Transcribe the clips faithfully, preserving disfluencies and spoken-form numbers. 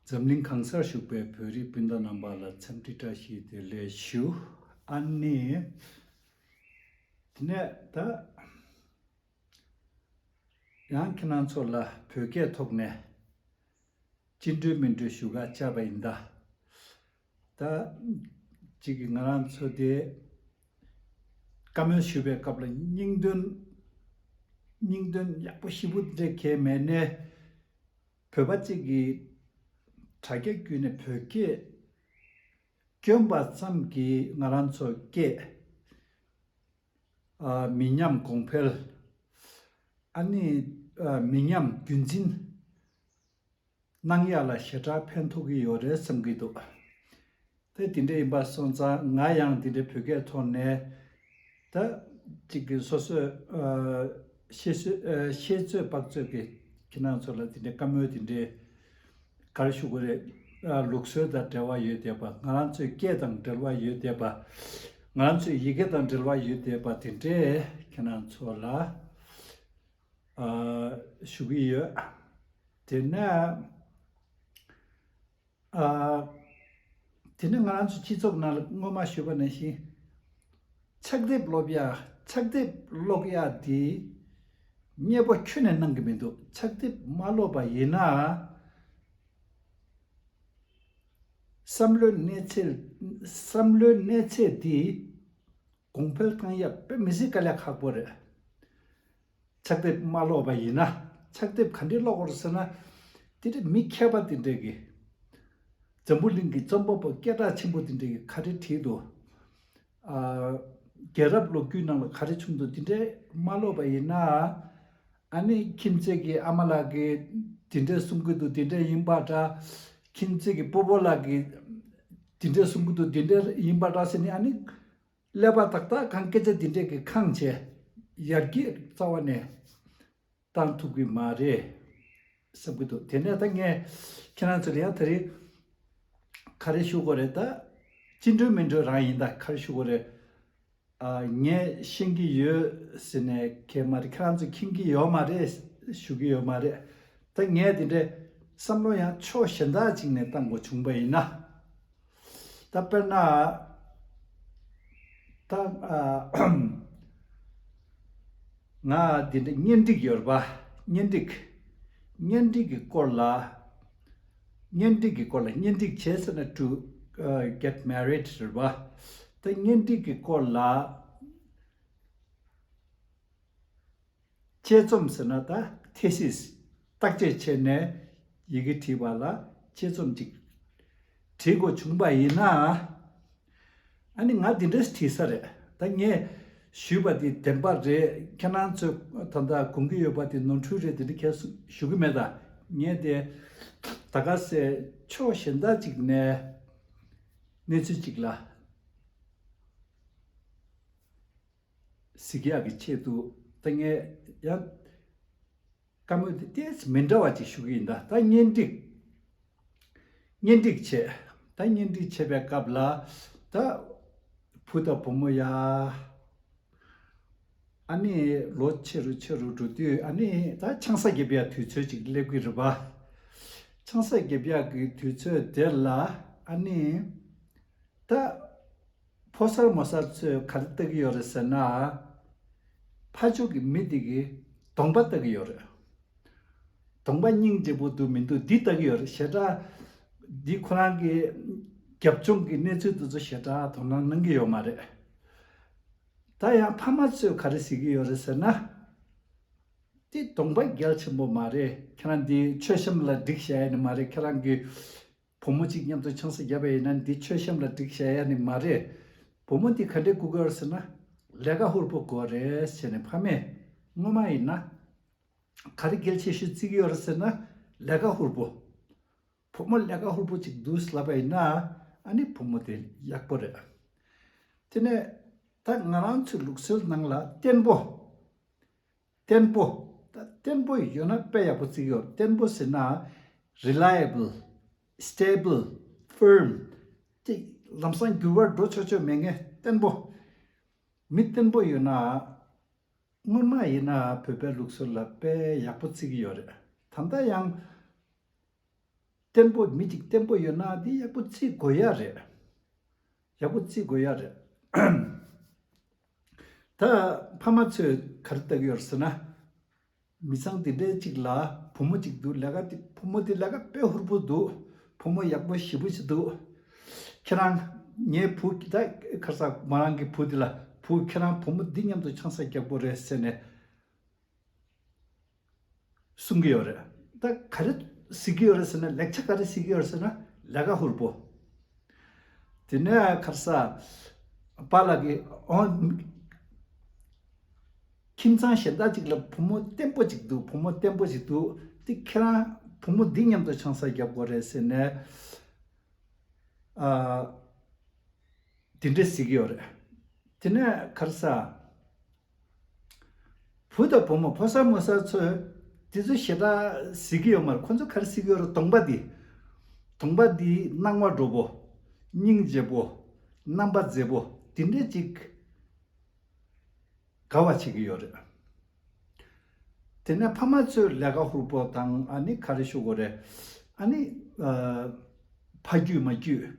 འཛམ་གླིང་གང་སར་བཞུགས་པའི་བོད་རིགས་སྤུན་ཟླ་རྣམ་པ་ལ་འཚམས་འདྲི་བཀྲ་ཤིས་བདེ་ལེགས་ཞུ། ཨ་ནི། དེ་ནས་ད། ཡང་ཁྱེད་རང་ཚོ་ལ་བོད་སྐད་ཐོག་ནས་ཅི་འདྲི་མི་འདྲི་ཞུ་ག་བཅར་བ་ཡིན་ད། ད་གཅིག་གིས་ང་རང་ཚོ་དེ་བཀའ་མོལ་ཞུ་བའི་སྐབས་ལ་སྙིང་དོན་སྙིང་དོན་ཡག་པོ་ཞེ་པོ་འདྲ་གང་ཡང་མེད་ནའི། བོད་པ་གཅིག་གིས་དྲ་རྒྱ་བརྒྱུད་ནས་བོད་སྐད་བསྐྱོན་པ་ཙམ་གྱིས་ང་རང་ཚོ་སྐད་ཨ་མི་ཉམས་གོང་འཕེལ། ཨ་ནི་ཨ་མི་ཉམས་རྒྱུན་འཛིན་གནང་ཡ་ལ་ཞེ་དྲག་ཕན་ཐོགས་ཀྱི་ཡོད་རེད་བསམ་གྱི་འདུག་དེ་དེ་འདྲ་ཡིན་པ་སོང་ཙང་ང་ཡང་དེ་འདྲའི་བོད་སྐད་ཐོག་ནས་ད་གཅིག་གི་སོ་སོས་ཨ་ཤེས་ཚོད་ཨ་ཤེས་ཚོད་དཔག་ཚོད་ཀྱི་ཁྱེད་རང་ཚོ་ལ་དེ་འདྲའི་བཀའ་མོལ་དེ་འདྲའི་ག་རེ་ཞུ་དགོས་རེད། ཨ་ལུགས་སྲོལ་དང་འབྲེལ་བ་ཡོད་བསྡད་པ། ང་རང་ཚོའི་སྐད་དང་འབྲེལ་བ་ཡོད་བསྡད་པ། ང་རང་ཚོའི་ཡི་གེ་དང་འབྲེལ་བ་ཡོད་བསྡད་པ་དེ་འདྲའི་ཁྱེད་རང་ཚོ་ལ་ཨ་ཞུ་གི་ཡོད། དེ་ནས་ཨ་དེ་ནས་ང་རང་ཚོ་སྤྱི་ཚོགས་ནང་ལ་སྔོན་མ་ཞུས་པ་ནང་བཞིན་ཕྱག་དེབ་ཀློག་ཡ་ཕྱག་དེབ་ཀློག་ཡ་དེ་མཉེས་པོ་ཁྱོན་ནས་གནང་གི་མི་འདུག་ཕྱག་དེབ་མ་ཀློག་པ་ཡིན་ན། བསམ་བློའི་གནས་ཚད་བསམ་བློའི་གནས་ཚད་འདི་གོང་འཕེལ་བཏང་ཡ་དཔེ་མི་སྲིད་དཀའ་ལས་ཁག་པོ་རེད། ཕྱག་དེབ་མ་ཀློག་པ་ཡིན་ན། ཕྱག་དེབ་ག་འདྲས་ཀློག་དགོས་རེད་ཟེར་ན། དེ་འདྲ་མི་མཁས་པ་དེ་འདྲས་ཀྱིས་འཛམ་བུ་གླིང་གི་རྩོམ་པ་པོ་སྐད་གྲགས་ཆེན་པོ་དེ་འདྲས་ཀྱིས་ག་རེ་བྲིས་འདུག་ཨ། རྒྱལ་རབས་ལོ་རྒྱུས་ནང་ལ་ག་རེ་བྱུང་འདུག་དེ་འདྲས་མ་ཀློག་པ་ཡིན་ན། ཨ་ནི་ཁྱིམ་མཚེས་ཀྱི་ཨ་མ་ལགས་ཀྱིས་དེ་འདྲས་གསུང་གི་འདུག་དེ་འདྲས་ཡིན་པ་འདྲ། ཁྱིམ་མཚེས་ཀྱི་སྤོ་བོ་ལགས་ཀྱིས་དེ་འདྲས་གསུང་གི་འདུག་དེ་འདྲས་ཡིན་པ་འདྲ་ཟེར་ནས། ཨ་ནི་ཀླད་པ་ཏག་ཏག་གང་སྐད་ཆ་དེ་འདྲས་ཀྱིས་ཁེངས་བྱས་ཡར་རྒྱས་རྩ་བ་ནས་བཏང་ཐུབ་ཀྱི་མ་རེད་བསམ་གྱི་འདུག་དེ་ནས་ད་ངས་ཁྱེད་རང་ཚོ་ལ་ཡང་དེ་རིང་ག་རེ་ཞུ་དགོས་རེད། ད་ཅི་འདྲ་མི་འདྲ་རང་ཡིན། ད་ག་རེ་ཞུ་དགོས་རེད། ཨ། ངས་ཤེས་ཀྱི་ཡོད་ཟེར་ནས་གང་ཡང་མ་རེད། ཁྱེད་རང་ཚོས་མཁྱེན་གྱི་ཡོད་མ་རེད། ཞུ་གི་ཡོད་མ་རེད། ད་ངས་དེ་འདྲའི་བསམ་བློ་ཡང་ཕྱོགས་གཞན་དག་ཅིག་ནས་བཏང་དགོས་བྱུང་པ་ཡིན་ན། ད་དཔེར་ན། ད་ཨ། ང་འདི་འདྲ་གཉེན་སྒྲིག་ཡོད་རེད་པ། གཉེན་སྒྲིག་གཉེན་སྒྲིག་གི་སྐོར་ལ། གཉེན་སྒྲིག་གི་སྐོར་ལ། གཉེན་སྒྲིག་བྱས་ཟེར་ན་to get married རེད་པ། ད་གཉེན་སྒྲིག་གི་སྐོར་ལ་དཔྱད་རྩོམ་ཟེར་ན་ད་thesis བརྟག་དཔྱད་བྱས་ནས་ཡི་གེ་བྲིས་པ་ལ་དཔྱད་རྩོམ་ཅིག་བྲིས་དགོས་བྱུང་པ་ཡིན་ན། ཨ་ནི་ང་འདི་འདྲས་བྲིས་ས་རེད། ད་ངས་ཞུས་པ་འདི་བདེན་པ་རེད། ཁྱེད་རང་ཚོས་ད་ལྟ་དགོངས་ཀྱི་ཡོད་པ་འདི་ནོར་འཁྲུལ་རེད། འདི་འདྲ་གས་ཞུ་གི་མེད། ད་ངས་དེ་ད་ག་སེ་ཕྱོགས་གཞན་དག་ཅིག་ནས་གནས་ཚུལ་ཅིག་ལ་གཟིགས་ཡག་གི་ཆེད་དུ་ད་ངས་ཡང་བཀའ་མོལ་དེ་ཏོག་ཙམ་མི་འདྲ་བ་ཅིག་ཞུ་གི་ཡིན། ད་ད་གཉེན་སྒྲིག་གཉེན་སྒྲིག་བྱས། ད་གཉེན་སྒྲིག་བྱེད་པའི་སྐབས་ལ་ད་བུ་དང་བུ་མོ་ཡ། ཨ་ནི་ལོ་ཆེ་རུ་ཆེ་རུ་འགྲོ་དུས། ཨ་ནི་ད་ཆང་ས་བརྒྱབ་ཡ་དུས་ཚོད་ཅིག་སླེབས་ཀྱི་རེད་པ། ཆང་ས་བརྒྱབ་ཡ་གི་དུས་ཚོད་དེ་ལ་ཨ་ནི་ད་ཕོ་གསར་མོ་གསར་ཚོས་ག་རེ་ལྟ་གི་ཡོད་རེད་ཟེར་ན། ཕར་ཕྱོགས་ཀྱི་མི་དེ་གིས་གདོང་པ་ལྟ་གི་ཡོད་རེད། གདོང་པ་སྙིང་རྗེ་པོ་འདུག་མི་འདུག་འདི་ལྟ་གི་ཡོད་རེད། ཞེ་དྲག་འདི་ཁོ་རང་གི་རྒྱབ་ལྗོངས་ཀྱི་གནས་ཚུལ་དེ་ཚོ་ཞེ་དྲག་དོ་སྣང་གནང་གི་ཡོད་མ་རེད། ད་ཡང་ཕ་མ་ཚོས་ག་རེ་ཟེར་གི་ཡོད་རེད་ཟེར་ན། འདི་གདོང་པ་གལ་ཆེན་པོ་མ་རེད། ཁྱེད་རང་འདི་མཆོད་གཤོམ་ལ་སྒྲིག་བྱ་ཡ་ནི་མ་རེད། ཁྱེད་རང་གི་བུ་མོ་གཅིག་མཉམ་དུ་ཆང་ས་བརྒྱབ་པ་ཡིན་ན་འདི་མཆོད་གཤོམ་ལ་སྒྲིག་བྱ་ཡ་ནི་མ་རེད། བུ་མོ་འདི་ག་འདྲས་དགོས་ཀྱི་ཡོད་རེད་ཟེར་ན། ལས་ཀ་ཧུར་པོ་དགོས་རེད་ཟེར་ནས། ཕ་མས་སྔོན་མ་ཡིན་ན་ག་རེ་གལ་ཆེ་ཤོས་བརྩི་གི་ཡོད་རེད་ཟེར་ན་ལས་ཀ་ཧུར་པོ། བུ་མོ་ལས་ཀ་ཧུར་པོ་ཅིག་འདུག་ལབ་པ་ཡིན་ན། ཨ་ནི་བུ་མོ་དེ་ཡག་པོ་རེད། དེ་ནས་ད་ང་རང་ཚོའི་ལུགས་སྲོལ་ནང་ལ་བརྟན་པོ། བརྟན་པོ། ད་བརྟན་པོ་ཡོད་ན་དཔེ་ཡག་པོ་བརྩི་གི་ཡོད། བརྟན་པོ་ཟེར་ན་reliable, stable, firm། དེ་ལམ་སང་འགྱུར་བ་འགྲོ་ཆོག་ཆོག་མེད་མཁན་བརྟན་པོ། མི་བརྟན་པོ་ཡོད་ན་སྔོན་མ་ཡིན་ན་བོད་པའི་ལུགས་སྲོལ་ལ་དཔེ་ཡག་པོ་བརྩི་གི་ཡོད་རེད། ད་ལྟ་ཡང་ བརྟན་པོ་མི་གཅིག་བརྟན་པོ་ཡོད་ན་དེ་ཡག་པོ་བརྩི་དགོས་ཡ་རེད། ཡག་པོ་བརྩི་དགོས་ཡ་རེད། ད་ཕ་མ་ཚོས་ག་རེ་ལྟ་གི་ཡོད་རེད་ཟེར་ན། མི་ཚང་འདི་འདྲའི་གཅིག་ལ་བུ་མོ་གཅིག་འདུག་ལས་ཀ་དེ་བུ་མོ་དེ་ལས་ཀ་དཔེ་ཧུར་པོ་འདུག་བུ་མོ་ཡག་པོ་ཞེ་པོ་ཞིག་འདུག་ཁྱེད་རང་ངའི་བུ་ད་ཁར་ས་མོ་རང་གི་བུ་དེ་ལ་བུ་ཁྱེད་རང་བུ་མོ་འདི་མཉམ་དུ་ཆང་ས་རྒྱག་དགོས་རེད་ཟེར་ནས། གསུང་གི་ཡོད་རེད། ད་ག་རེ་གཟིགས་ཀྱི་ཡོད་རེད་ཟེར་ན་ལེགས་ཆ་ག་རེ་གཟིགས་ཀྱི་ཡོད་རེད་ཟེར་ན་ལས་ཀ་ཧུར་པོ། དེ་ནས་ཁར་ས་པཱ་ལགས་ཀྱིས་ཨོ། ཁྱིམ་ཚང་གཞན་དག་ཅིག་ལ་བུ་མོ་བརྟན་པོ་ཅིག་འདུག་བུ་མོ་བརྟན་པོ་ཅིག་འདུག་དེ་ཁྱེད་རང་བུ་མོ་འདི་མཉམ་དུ་ཆང་ས་རྒྱག་དགོས་རེད་ཟེར་ནས། ཨ། དེ་འདྲས་གཟིགས་ཀྱི་ཡོད་རེད། དེ་ནས་ག་རེ་ཟ། བུ་དང་བུ་མོ་ཕོ་གསར་མོ་གསར་ཚོས་དེ་ཚོ་ཞེ་དྲག་གཟིགས་ཀྱི་ཡོད་མ་རེད། ཁོ་ཚོ་ག་རེ་གཟིགས་ཀྱི་ཡོད་རེད། གདོང་པ་འདི། གདོང་པ་འདི་སྣང་བ་འགྲོ་པོ། སྙིང་རྗེ་པོ། རྣམ་པ་མཛེས་པོ། དེ་འདྲས་ཅིག་དགའ་བ་བྱེད་ཀྱི་ཡོད་རེད། དེ་ནས་ཕ་མ་ཚོས་ལས་ཀ་ཧུར་པོ་དང་ཨ་ནི་ག་རེ་ཞུ་དགོས་རེད། ཨ་ནི་ཨ། ཕ་རྒྱུད་མ་རྒྱུད།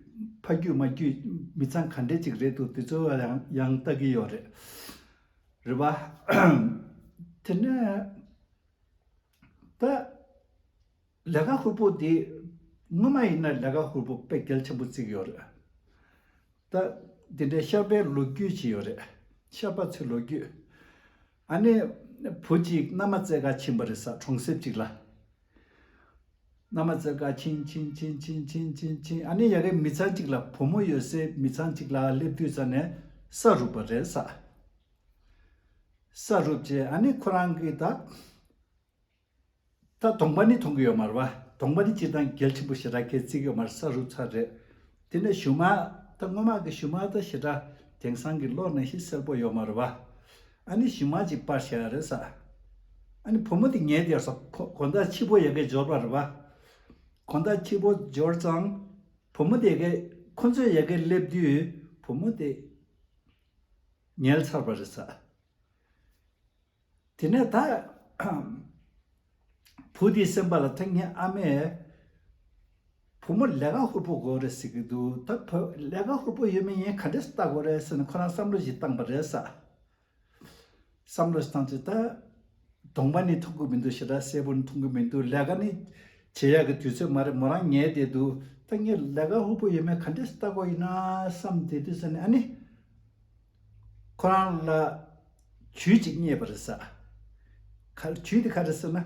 ཕ་རྒྱུད་མ་རྒྱུད་མི་ཚང་ག་འདྲས་ཅིག་རེད་འདུག་དེ་ཚོ་ཡང་ཡང་ལྟ་གི་ཡོད་རེད། རེད་པ། དེ་ནས་ད་ལས་ཀ་ཧུར་པོ་དེ་སྔོན་མ་ཡིན་ན་ལས་ཀ་ཧུར་པོ་དཔེ་གལ་ཆེན་པོ་བརྩི་གི་ཡོད་རེད། ད་འདི་འདྲའི་ཤར་པའི་ལོ་རྒྱུས་ཅིག་ཡོད་རེད། ཤར་པ་ཚོའི་ལོ་རྒྱུས། ཨ་ནི་བུ་གཅིག་མནའ་མ་བཙལ་ག་ཕྱིན་པ་རེད་ས། གྲོང་གསེབ་ཅིག་ལ། མནའ་མ་བཙལ་ག་ཕྱིན་ཕྱིན་ཕྱིན་ཕྱིན་ཕྱིན་ཕྱིན། ཨ་ནི་ཡ་གི་མི་ཚང་གཅིག་ལ་བུ་མོ་ཡོད་སའི་མི་ཚང་གཅིག་ལ་སླེབས་དུས་ཙ་ནས་ས་རུབ་པ་རེད་ས། ས་རུབ་རྗེས་ཨ་ནི་ཁོ་རང་གིས་ད། ད་གདོང་པ་ནི་མཐོང་གི་ཡོད་མ་རེད་པ། གདོང་པ་ནི་སྤྱིར་བཏང་གལ་ཆེན་པོ་ཞེ་དྲག་གལ་བརྩི་གི་ཡོད་མ་རེད། ས་རུབ་ཚར་རེད། དེ་ནས་གཞུག་མ་ད་སྔོན་མ་གི་གཞུག་མ་ད་ཞེ་དྲག་དེང་སང་གི་གློག་ནང་བཞིན་གསལ་པོ་ཡོད་མ་རེད་པ། ཨ་ནི་གཞུག་མ་ཅིག་པར་བཞག་ཡ་རེད་ས། ཨ་ནི་བུ་མོ་དེ་ཉལ་བསྡད་ས། ཁོ་དགོང་དག་ཕྱི་པོ་ཡ་གི་འབྱོར་པ་རེད་པ། དགོང་དག་ཕྱི་པོ་འབྱོར་ཙང་བུ་མོ་དེ་གི་ཁོ་ཚོས་ཡ་གི་སླེབས་དུས་བུ་མོ་དེ་ཉལ་ཚར་བ་རེད་ས། དེ་ནས་ད་བུ་དེའི་སེམས་པ་ལ་ད་ངའི་ཨ་མས་བུ་མོ་ལས་ཀ་ཧུར་པོ་དགོས་རེད་ཟེར་གྱི་འདུག་ད་བུ་ལས་ཀ་ཧུར་པོ་ཡོད་མེད་ངས་ག་འདྲས་ལྟ་དགོས་རེད་ཟེར་ནས་ཁོ་རང་བསམ་བློ་ཞིག་བཏང་པ་རེད་ས། བསམ་བློ་ཞིག་བཏང་ཚེ་ད་གདོང་པ་ནི་མཐོང་གི་མི་འདུག་ཞེ་དྲག་གསལ་པོ་ནི་མཐོང་གི་མི་འདུག་ལས་ཀ་ནི་བྱེད་ཡག་གི་དུས་ཚོད་མ་རེད། མོ་རང་ཉལ་བསྡད་འདུག་ད་ངས་ལས་ཀ་ཧུར་པོ་ཡོད་མེད་ག་འདྲས་ལྟ་དགོས་ཡིན་ན་བསམ་བསྡད་དུས་ཙ་ནས་ཨ་ནི། ཁོ་རང་ལ་ཇུས་གཅིག་རྙེད་པ་རེད་ས། ག་ཇུས་དེ་ག་རེ་ཟེར་ན།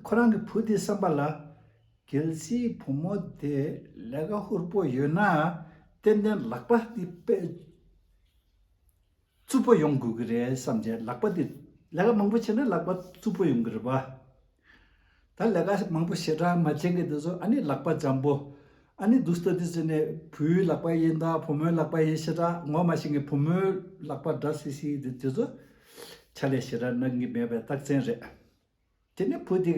ཁོ་རང་གི་བུ་དེའི་བསམ་པ་ལ། གལ་སྲིད་བུ་མོ་དེ་ལས་ཀ་ཧུར་པོ་ཡོད་ན་ཏན་ཏན་ལག་པ་དེ་དཔེ་རྩུབ་པོ་ཡོང་དགོས་ཀྱི་རེད་བསམ་བྱས། ལག་པ་དེ་ལས་ཀ་མང་པོ་བྱས་ན་ལག་པ་རྩུབ་པོ་ཡོང་གི་རེད་པ། ད་ལས་ཀ་མང་པོ་ཞེ་དྲག་མ་བྱེད་མཁན་དེ་ཚོ་ཨ་ནི་ལག་པ་འཇམ་པོ། ཨ་ནི་འདུག་སྟེ་དེ་ཚོ་ནས་བུའི་ལག་པ་ཡིན་ད་བུ་མོའི་ལག་པ་ཡིན་ཞེ་དྲག་ངོ་མ་ཤེས་མཁན་བུ་མོའི་ལག་པ་འདྲ་སི་སི་དེ་དེ་ཚོ་ཕྱག་ལས་ཞེ་དྲག་གནང་གི་མེད་པའི་རྟགས་མཚན་རེད། དེ་ནས་བུ་དེ་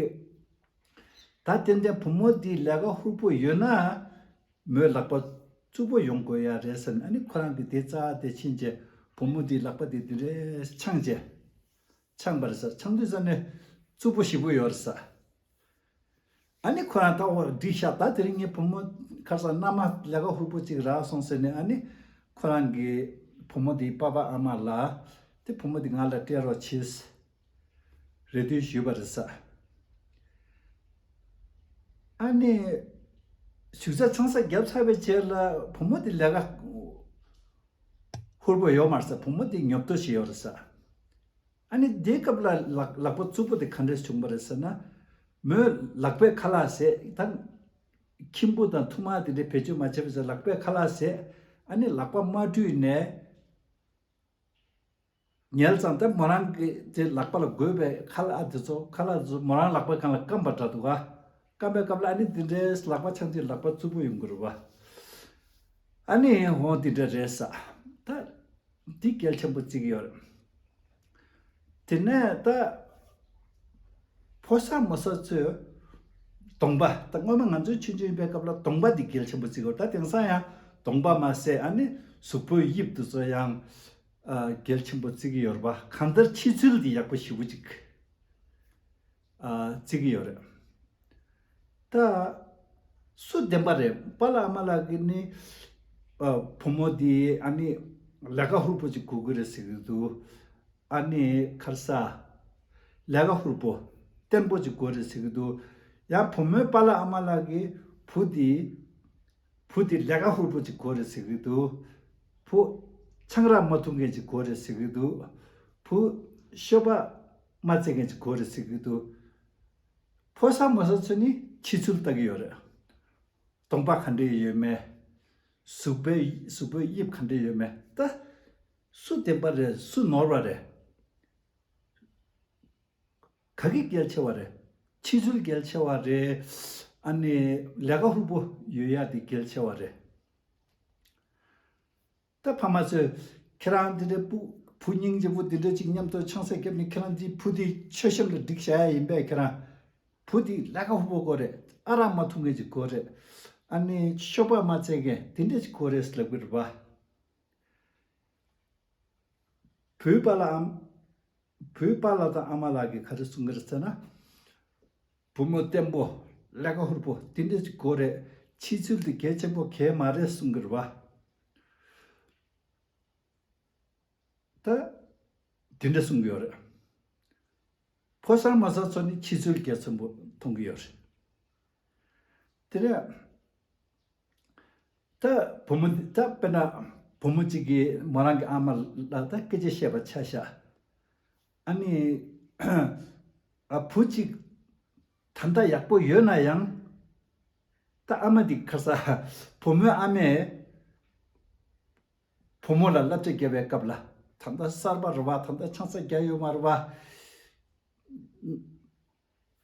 ད་ཏན་ཏན་བུ་མོ་དེ་ལས་ཀ་ཧུར་པོ་ཡོད་ན་མོའི་ལག་པ་རྩུབ་པོ་ཡོང་དགོས་ཡ་རེད་ཟེར་ནས། ཨ་ནི་ཁོ་རང་གིས་དེ་རྩ་དེ་ཕྱིན་བྱས་བུ་མོ་དེའི་ལག་པ་དེ་དེ་འདྲའི་འཆང་བྱས། འཆང་བ་རེད་ས། འཆང་དུས་ཙ་ནས་རྩུབ་པོ་ཞེ་པོ་ཡོད་རེད་ས། ཨ་ནི་ཁོ་རང་ད་འོ་འགྲིག་ཤག་ད་དེ་རིང་ངའི་བུ་མོ་ཁར་ས་མནའ་མ་ལས་ཀ་ཧུར་པོ་ཅིག་རག་སོང་ཟེར་ནས། ཨ་ནི་ཁོ་རང་གི་བུ་མོ་དེའི་པ་ཕ་ཨ་མ་ལ་དེ་བུ་མོ་དེ་ང་ལ་སྤྲད་རོགས་བྱེད་རེ་འདུན་ཞུས་པ་རེད་ས། ཨ་ནི་ཞུགས་ཚ་ཚང་ས་བརྒྱབ་ཚར་བའི་རྗེས་ལ་བུ་མོ་དེ་ལས་ཀ་ཧུར་པོ་ཡོད་མ་རེད་ས། བུ་མོ་དེ་ཉོབ་ཏོ་ཞིག་ཡོད་རེད་ས། ཨ་ནི་དེའི་སྐབས་ལ་ལག་ལག་པ་རྩུབ་པོ་དེ་ག་འདྲས་བྱུང་བ་རེད་ཟེར་ན། མོས་ལག་པས་ཁ་ལག་བཟས་ད། ཁྱིམ་བུ་དང་ཐུག་མ་དེ་འདྲའི་བེད་སྤྱོད་མ་བྱས་པ་ཟེར་ལག་པས་ཁ་ལག་བཟས། ཨ་ནི་ལག་པ་མ་བཀྲུས་ནས་ཉལ་ཙང་ད་མོ་རང་གི་དེ་ལག་པ་ལ་དགོས་པའི་ཁ་ལག་དེ་ཚོ་ཁ་ལག་དེ་ཚོ་མོ་རང་ལག་པའི་སྒང་ལ་སྐམ་པ་འདྲ་འདུག་ག་སྐམ་པའི་སྐབས་ལ་ཨ་ནི་དེ་འདྲའི་ལག་པ་འཆང་དུས་ལག་པ་རྩུབ་པོ་ཡོང་གི་རེད་པ། ཨ་ནི་འོ་དེ་འདྲ་རེད་ས། ད། འདི་གལ་ཆེན་པོ་བརྩི་གི་ཡོད་རེད། དེ་ནས་ད། ཕོ་གསར་མོ་གསར་ཚོས་གདོང་པ། ད་སྔོན་མ་ང་ཚོའི་ཆུང་ཆུང་ཡིན་པའི་སྐབས་ལ་གདོང་པ་འདི་གལ་ཆེན་པོ་བརྩི་གི་ཡོད་རེད། ད་དེང་སང་ཡང་གདོང་པ་མ་ཟད་ཨ་ནི་གཟུགས་པོའི་དབྱིབས་དེ་ཚོ་ཡང་ཨ་གལ་ཆེན་པོ་བརྩི་གི་ཡོད་རེད་པ། གང་ལྟར་ཕྱི་ཚུལ་འདི་ཡག་པོ་ཞེ་པོ་ཅིག་ཨ་བརྩི་གི་ཡོད་རེད། ད་ སུ་བདེན་པ་རེད། པཱ་ལགས་ཨ་མ་ལགས་ཀྱིས་ནི་ཨ་བུ་མོ་འདི་ཨ་ནི་ལས་ཀ་ཧུར་པོ་ཅིག་དགོས་ཀྱི་རེད་ཟེར་གྱི་འདུག་ཨ་ནི་ཁར་ས་ལས་ཀ་ཧུར་པོ་བརྟན་པོ་ཅིག་དགོས་རེད་ཟེར་གྱི་འདུག་ཡང་བུ་མོའི་པཱ་ལགས་ཨ་མ་ལགས་ཀྱིས་བུ་འདི་བུ་འདི་ལས་ཀ་ཧུར་པོ་ཅིག་དགོས་རེད་ཟེར་གྱི་འདུག་བུ་ཆང་རག་མ་འཐུང་མཁན་ཅིག་དགོས་རེད་ཟེར་གྱི་འདུག་བུ་ཤོ་སྦག་མ་རྩེ་མཁན་ཅིག་དགོས་རེད་ཟེར་གྱི་འདུག་ཕོ་གསར་མོ་གསར་ཚོས་ནི་ཕྱི་ཚུལ་ལྟ་གི་ཡོད་རེད། གདོང་པ་ག་འདྲས་ཡོད་མེད། གཟུགས་པོའི་གཟུགས་པོའི་དབྱིབས་ག་འདྲས་ཡོད་མེད། ད་སུ་བདེན་པ་རེད། སུ་ནོར་བ་རེད། ག་གི་གལ་ཆེ་བ་རེད། ཕྱི་ཚུལ་གལ་ཆེ་བ་རེད། ཨ་ནི་ལས་ཀ་ཧུར་པོ་ཡོད་ཡ་དེ་གལ་ཆེ་བ་རེད། ད་ཕ་མ་ཚོས་ཁྱེད་རང་འདི་འདྲའི་བུ་བུ་སྙིང་རྗེ་པོ་འདི་འདྲ་ཅིག་མཉམ་དུ་ཆང་ས་བརྒྱབ་ནས། ཁྱེད་རང་འདི་བུ་འདི་མཆོད་གཤོམ་ལ་སྒྲིག་བྱ་ཡ་ཡིན་པས། ཁྱེད་རང་བུ་འདི་ལས་ཀ་ཧུར་པོ་དགོས་རེད། ཨ་རག་མ་འཐུང་མཁན་ཅིག་དགོས་རེད། ཨ་ནི་ཤོ་སྦག་མ་རྩེ་མཁན་དེ་འདྲ་ཅིག་དགོས་རེད་ལབ་གི་རེད་པ། བུའི་པཱ་ལགས་ཨམ། བུའི་པཱ་ལགས་དང་ཨ་མ་ལགས་ཀྱིས་ག་རེ་གསུང་གི་རེད་ཟེར་ན། བུ་མོ་བརྟན་པོ་ལས་ཀ་ཧུར་པོ་དེ་འདྲ་ཅིག་དགོས་རེད། ཕྱི་ཚུལ་དེ་གལ་ཆེན་པོ་གལ་མ་རེད་གསུང་གི་རེད་པ། ད་དེ་འདྲ་གསུང་གི་ཡོད་རེད། ཕོ་གསར་མོ་གསར་ཚོ་ནི་ཕྱི་ཚུལ་གལ་ཆེན་པོ་མཐོང་གི་ཡོད་རེད། དེ་ནས་ད་བུ་མོ་འདི་ད་དཔེར་ན་བུ་མོ་གཅིག་གིས་མོ་རང་གི་ཨ་མ་ལ་ད་སྐད་ཆ་བཤད་པ་ཆ་བཞག་ཨ་ནི་ཨ་བུ་གཅིག་ད་ལྟ་ཡག་པོ་ཡོད་ན་ཡང་། ད་ཨ་མ་འདི་ཁ་ས་བུ་མོའི་ཨ་མས་བུ་མོ་ལ་བསླབ་བྱ་བརྒྱབ་པའི་སྐབས་ལ། ད་ལྟ་གསར་པ་རེད་པ། ད་ལྟ་ཆང་ས་བརྒྱབ་ཡོད་མ་རེད་པ།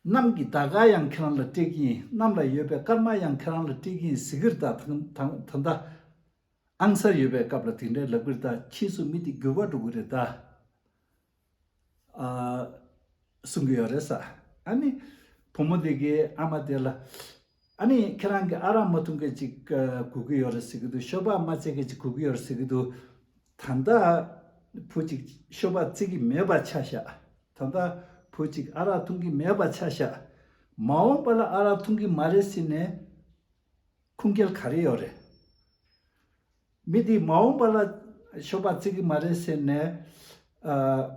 གནམ་གྱི་ཟླ་སྐར་ཡང་ཁྱེད་རང་ལ་སྤྲད་ཀྱི་ཡིན། གནམ་ལ་ཡོད་པའི་སྐར་མ་ཡང་ཁྱེད་རང་ལ་སྤྲད་ཀྱི་ཡིན་ཟེར་གྱི་རེད། ད་ད་ད་ད་ལྟ་ཨང་གསར་ཡོད་པའི་སྐབས་ལ་དེ་འདྲའི་ལབ་ཀྱི་རེད། ད་ཕྱིས་སུ་མི་དེ་འགྱུར་བ་འགྲོ་གི་རེད་ད། ཨ། གསུང་གི་ཡོད་རེད་ས། ཨ་ནི་བུ་མོ་དེ་གིས་ཨ་མ་དེ་ལ། ཨ་ནི་ཁྱེད་རང་གིས་ཨ་རག་མ་འཐུང་མཁན་ཅིག་ཨ་དགོས་ཀྱི་ཡོད་རེད་ཟེར་གྱི་འདུག་ཤོ་སྦག་མ་རྩེ་མཁན་ཅིག་དགོས་ཀྱི་ཡོད་རེད་ཟེར་གྱི་འདུག་ད་ལྟ་བུ་གཅིག་ཤོ་སྦག་རྩེ་གི་མེད་པ་ཆ་བཞག་ད་ལྟ་བུ་གཅིག་ཨ་རག་འཐུང་གི་མེད་པ་ཆ་བཞག་མ་འོངས་པ་ལ་ཨ་རག་འཐུང་གི་མ་རེད་ཟེར་ནས། ཁུངས་སྐྱེལ་ག་རེ་ཡོད་རེད། མི་དེས་མ་འོངས་པ་ལ་ཤོ་སྦག་རྩེ་གི་མ་རེད་ཟེར་ནས། ཨ།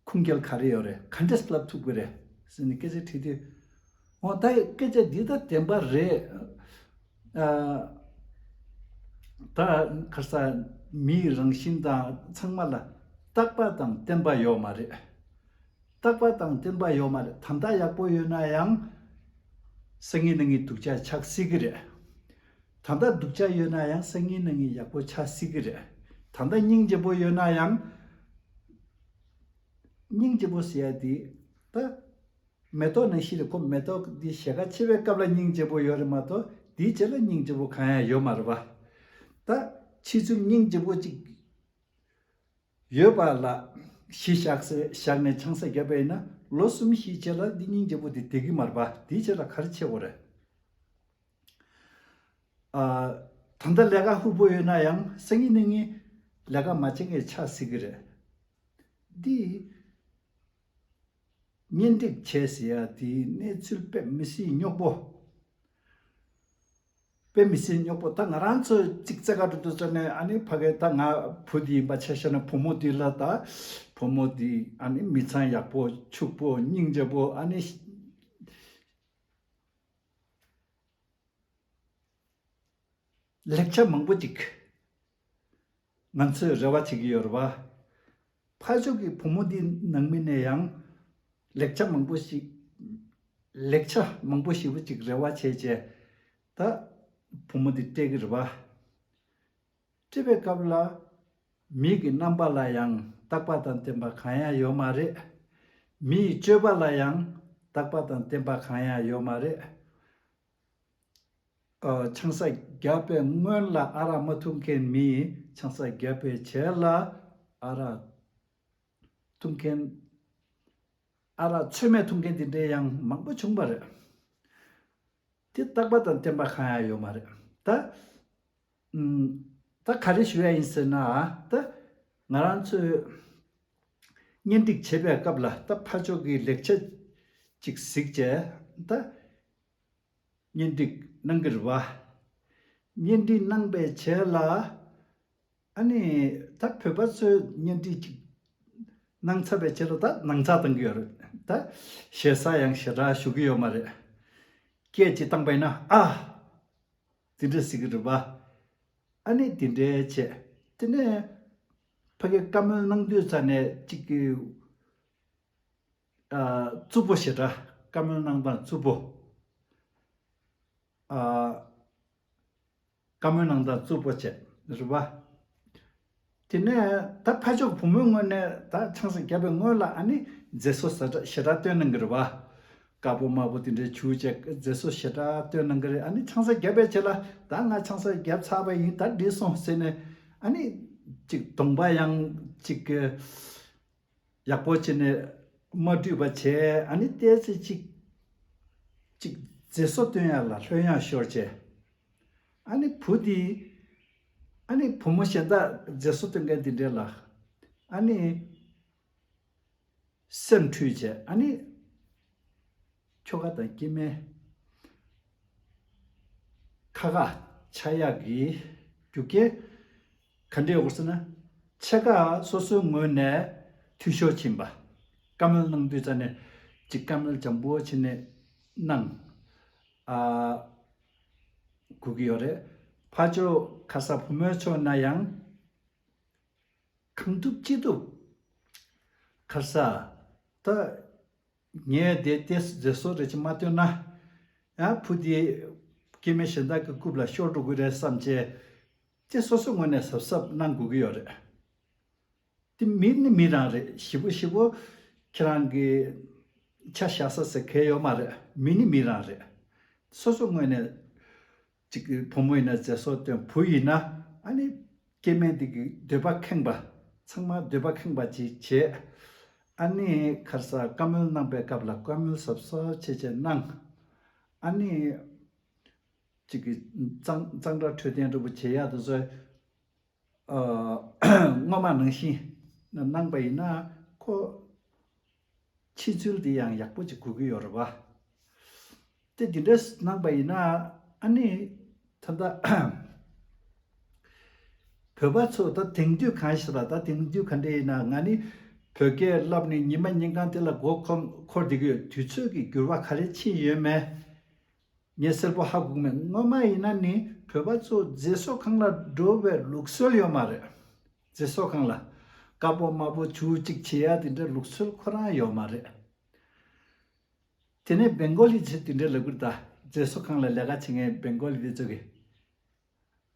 ཁུངས་སྐྱེལ་ག་རེ་ཡོད་རེད། ག་འདྲས་ལབ་ཐུབ་ཀྱི་རེད་ཟེར་ནས་སྐད་ཆ་དྲིས་དུས། འོ་ད་སྐད་ཆ་འདི་ད་བདེན་པ་རེད། ཨ། ད་ཁ་ས་མིའི་རང་བཞིན་དང་ཚང་མ་ལ་རྟག་པ་དང་བརྟན་པ་ཡོད་མ་རེད། རྟག་པ་དང་བརྟན་པ་ཡོད་མ་རེད། ད་ལྟ་ཡག་པོ་ཡོད་ན་ཡང་། སང་ཉིན་གནངས་ཉིན་སྡུག་ཅག་ཆགས་སྲིད་ཀྱི་རེད། ད་ལྟ་སྡུག་ཅག་ཡོད་ན་ཡང་སང་ཉིན་གནངས་ཉིན་ཡག་པོ་ཆགས་སྲིད་ཀྱི་རེད། ད་ལྟ་སྙིང་རྗེ་པོ་ཡོད་ན་ཡང་། སྙིང་རྗེ་པོ་ཟེར་ཡ་དེ་ད་མེ་ཏོག་ནང་བཞིན་རེད། ཁོ་མེ་ཏོག་འདི་ཞལ་ཁ་ཕྱེ་བའི་སྐབས་ལ་སྙིང་རྗེ་པོ་ཡོད་རེད་མ་གཏོགས། དེའི་རྗེས་ལ་སྙིང་རྗེ་པོ་གང་ཡང་ཡོད་མ་རེད་པ། ད་ཕྱི་ཚུལ་སྙིང་རྗེ་པོ་ཅིག་ཡོད་པ་ལ་གཞི་བཞག་ས་བཞག་ནས་ཆང་ས་བརྒྱབ་པ་ཡིན་ན། ལོ་གསུམ་བཞིའི་རྗེས་ལ་འདི་སྙིང་རྗེ་པོ་དེ་བསྡད་ཀྱི་མ་རེད་པ། དེའི་རྗེས་ལ་ག་རེ་བྱེད་དགོས་རེད། ཨ། ད་ལྟ་ལས་ཀ་ཧུར་པོ་ཡོད་ན་ཡང་སང་ཉིན་གནངས་ཉིན་ལས་ཀ་མ་བྱེད་མཁན་ཆགས་སྲིད་ཀྱི་རེད། འདི་གཉེན་སྒྲིག་བྱས་ཟེར་ཡ་དེའི་གནས་ཚུལ་དཔེ་མི་སྲིད་རྙོག་པོ། དཔེ་མི་སྲིད་རྙོག་པོ། ད་ང་རང་ཚོ་གཅིག་རྩེ་ག་འགྲོ་དུས་ཙམ་ནས། ཨ་ནི་ཕ་གི་ད་ང་བུ་འདི་ཡིན་པ་ཆ་བཞག་ན། བུ་མོ་འདི་ལ་ད་བུ་མོ་འདི་ཨ་ནི་མི་ཚང་ཡག་པོ། ཕྱུག་པོ། སྙིང་རྗེ་པོ། ཨ་ནི་ལེགས་ཆ་མང་པོ་ཅིག་ང་ཚོས་རེ་བ་བྱེད་ཀྱི་ཡོད་རེད་པ། ཕར་ཕྱོགས་ཀྱི་བུ་མོ་འདི་ནང་མི་ནས་ཡང་ལེགས་ཆ་མང་པོ་ཞིག་ལེགས་ཆ་མང་པོ་ཞེ་པོ་ཅིག་རེ་བ་བྱས་བྱས། ད་བུ་མོ་འདི་སྤྲད་ཀྱི་རེད་པ། སྤྲད་པའི་སྐབས་ལ་མི་གི་རྣམ་པ་ལ་ཡང་རྟག་པ་དང་བརྟན་པ་གང་ཡང་ཡོད་མ་རེད། མི་ཡི་སྤྱོད་པ་ལ་ཡང་རྟག་པ་དང་བརྟན་པ་གང་ཡང་ཡོད་མ་རེད། ཨ། ཆང་ས་བརྒྱབ་པའི་སྔོན་ལ་ཨ་རག་མ་འཐུང་མཁན་མི་ཡིས་ཆང་ས་བརྒྱབ་པའི་རྗེས་ལ་ཨ་རག་འཐུང་མཁན། ཨ་རག་ཚོད་མེད་འཐུང་མཁན་དེ་འདྲའི་ཡང་མང་པོ་བྱུང་བ་རེད། དེ་རྟག་པ་དང་བརྟན་པ་གང་ཡང་ཡོད་མ་རེད། ད་ཨུམ། ད་ག་རེ་ཞུ་ཡ་ཡིན་ཟེར་ན། ད་ང་རང་ཚོས་གཉེན་སྒྲིག་བྱེད་པའི་སྐབས་ལ་ད་ཕར་ཕྱོགས་ཀྱི་ལེགས་ཆ་ཅིག་གཟིགས་བྱས། ད་ གཉེན་སྒྲིག་གནང་གི་རེད་བ། གཉེན་སྒྲིག་གནང་པའི་རྗེས་ལ། ཨ་ནི་ད་བོད་པ་ཚོས་གཉེན་སྒྲིག་ཅིག་གནང་ཚར་བའི་རྗེས་ལ། ད་ནང་ཚགས་བཏང་གི་ཡོད་རེད། ད་ཞེ་ས་ཡང་ཞེ་དྲག་ཞུ་གི་ཡོད་མ་རེད། སྐད་ཅིག་བཏང་པ་ཡིན་ན། ཨ། དེ་འདྲ་ཟེར་གི་རེད་བ། ཨ་ནི་དེ་འདྲའི་བྱས། དེ་ནས་ཕ་གི་བཀའ་མོལ་གནང་དུས་ཙ་ནས་ཅིག་གི། ཨ། རྩུབ་པོ་ཞེ་དྲག་བཀའ་མོལ་གནང་སྟངས་རྩུབ་པོ། ཨ། བཀའ་མོལ་གནང་སྟངས་རྩུབ་པོ་བྱས་རེད་བ། དེ་ནས་ད་ཕར་ཕྱོགས་བུ་མོའི་ངོས་ནས་ད་ཆང་ས་བརྒྱབ་པའི་སྔོན་ལ། ཨ་ནི་མཛེས་བཟོ་ཞེ་དྲག་ཞེ་དྲག་སྟོན་གནང་གི་རེད་བ། དཀར་པོ་དམར་པོ་དེ་འདྲའི་བྱུག་བྱས་མཛེས་བཟོ་ཞེ་དྲག་སྟོན་གནང་གི་རེད། ཨ་ནི་ཆང་ས་བརྒྱབ་པའི་རྗེས་ལ། ད་ང་ཆང་ས་བརྒྱབ་ཚར་བ་ཡིན། ད་འགྲིག་སོང་ཟེར་ནས། ཨ་ནི་ཅིག་གདོང་པ་ཡང་ཅིག་གི་ཡག་པོ་བྱས་ནས་མ་བཀྲུས་པ་བྱས། ཨ་ནི་ཏོག་ཙམ་ཅིག་ཅིག་མཛེས་བཟོ་སྟོན་ཡག་ལ་ལྷོད་ཡངས་ཤོར་བྱས། ཨ་ནི་བུ་དེ། ཨ་ནི་བུ་མོ་གཞན་དག་མཛེས་བཟོ་སྟོན་མཁན་དེ་འདྲས་ལ། ཨ་ནི་སེམས་འཁྲུལ་བྱས། ཨ་ནི་ཁྱོ་ག་དང་སྐྱེ་དམན་ཁ་ཁ་ཆགས་ཡག་གི་རྒྱུ་རྐྱེན་ག་འདྲས་ཡོད་ཟེར་ན། ཕྱེད་ཀ་སོ་སོའི་ངོས་ནས་འཐུས་ཤོར་ཕྱིན་པ། བཀའ་མོལ་གནང་དུས་ཙ་ནས་ཅིག་བཀའ་མོལ་འཇམ་པོ་བྱས་ནས་གནང་། ཨ། དགོས་ཀྱི་ཡོད་རེད། ཕར་ཕྱོགས་ཁ་ས་བུ་མོའི་ཕྱོགས་ན་ཡང་། གང་ཐུབ་ཅི་ཐུབ། ཁ་ས། ད་ངས་དེ་ཏོག་ཙམ་མཛེས་བཟོ་རེ་ཅིག་མ་སྟོན་ན། ཡང་བུ་དེ་སྐྱེ་དམན་གཞན་དག་གི་རྐུབ་ལ་ཤོར་འགྲོ་གི་རེད་བསམ་བྱས། དེ་སོ་སོའི་ངོས་ནས་གཟབ་གཟབ་གནང་དགོས་ཀྱི་ཡོད་རེད། དེ་མི་ནི་མི་རང་རེད། ཞེ་པོ་ཞེ་པོ་ཁྱེད་རང་གི་ཆ་བཞག་ས་ཟེར་གལ་ཡོད་མ་རེད། མི་ནི་མི་རང་རེད། སོ་སོ་ངོས་ནས་ཅིག་བུ་མོ་ཡིན་ན་མཛེས་བཟོ་སྟོན། བུ་ཡིན་ན་ཨ་ནི་སྐྱེ་དམན་དེ་གི་འདོད་པ་ཁེངས་པ། ཚང་མ་འདོད་པ་ཁེངས་པ་ཅིག་བྱས། ཨ་ནི་ཁ་ས་བཀའ་མོལ་གནང་པའི་སྐབས་ལ་བཀའ་མོལ་གཟབ་གཟབ་བྱས་བྱས་གནང་། ཨ་ནི་ཅིག་གི་གཙང་གཙང་སྦྲ་འཕྲོད་བསྟེན་འདྲ་པོ་བྱེད་ཡག་དེ་ཚོ། ཨ། སྔོན་མ་ནང་བཞིན་གནང་པ་ཡིན་ན་ཁོ་ཕྱི་ཚུལ་དེ་ཡང་ཡག་པོ་ཅིག་དགོས་ཀྱི་ཡོད་རེད་བ། དེ་འདི་འདྲས་གནང་པ་ཡིན་ན། ཨ་ནི་ད་ལྟ་བོད་པ་ཚོ་ད་དེང་དུས་གང་ཞིག་ལ། ད་དེང་དུས་ག་འདྲས་ཡིན་ན། ང་ནི་བོད་སྐད་བསླབ་ནས་ཉི་མ་ཉིན་གང་དེ་ལ་མགོ་འཁོར་འཁོར་བསྡད་ཀྱི་ཡོད། དུས་ཚོད་ཀྱི་འགྱུར་བ་ག་རེ་ཕྱིན་ཡོད་མེད། ངས་གསལ་པོ་ཧ་གོ་གི་མེད། སྔོན་མ་ཡིན་ན་ནི་བོད་པ་ཚོ་མཛེས་བཟོ་ཁང་ལ་འགྲོ་བའི་ལུགས་སྲོལ་ཡོད་མ་རེད། མཛེས་བཟོ་ཁང་ལ་དཀར་པོ་དམར་པོ་བྱུག་ཅིག་བྱེད་ཡ་དེ་འདྲ་ལུགས་སྲོལ་ཁོ་རང་ཡོད་མ་རེད། དེ་ནས་སྦེང་གོ་ལི་ཚོས་དེ་འདྲ་ལབ་ཀྱི་རེད་ད། མཛེས་བཟོ་ཁང་ལ་ལས་ཀ་བྱེད་མཁན་སྦེང་གོ་ལི་དེ་ཚོ་གིས།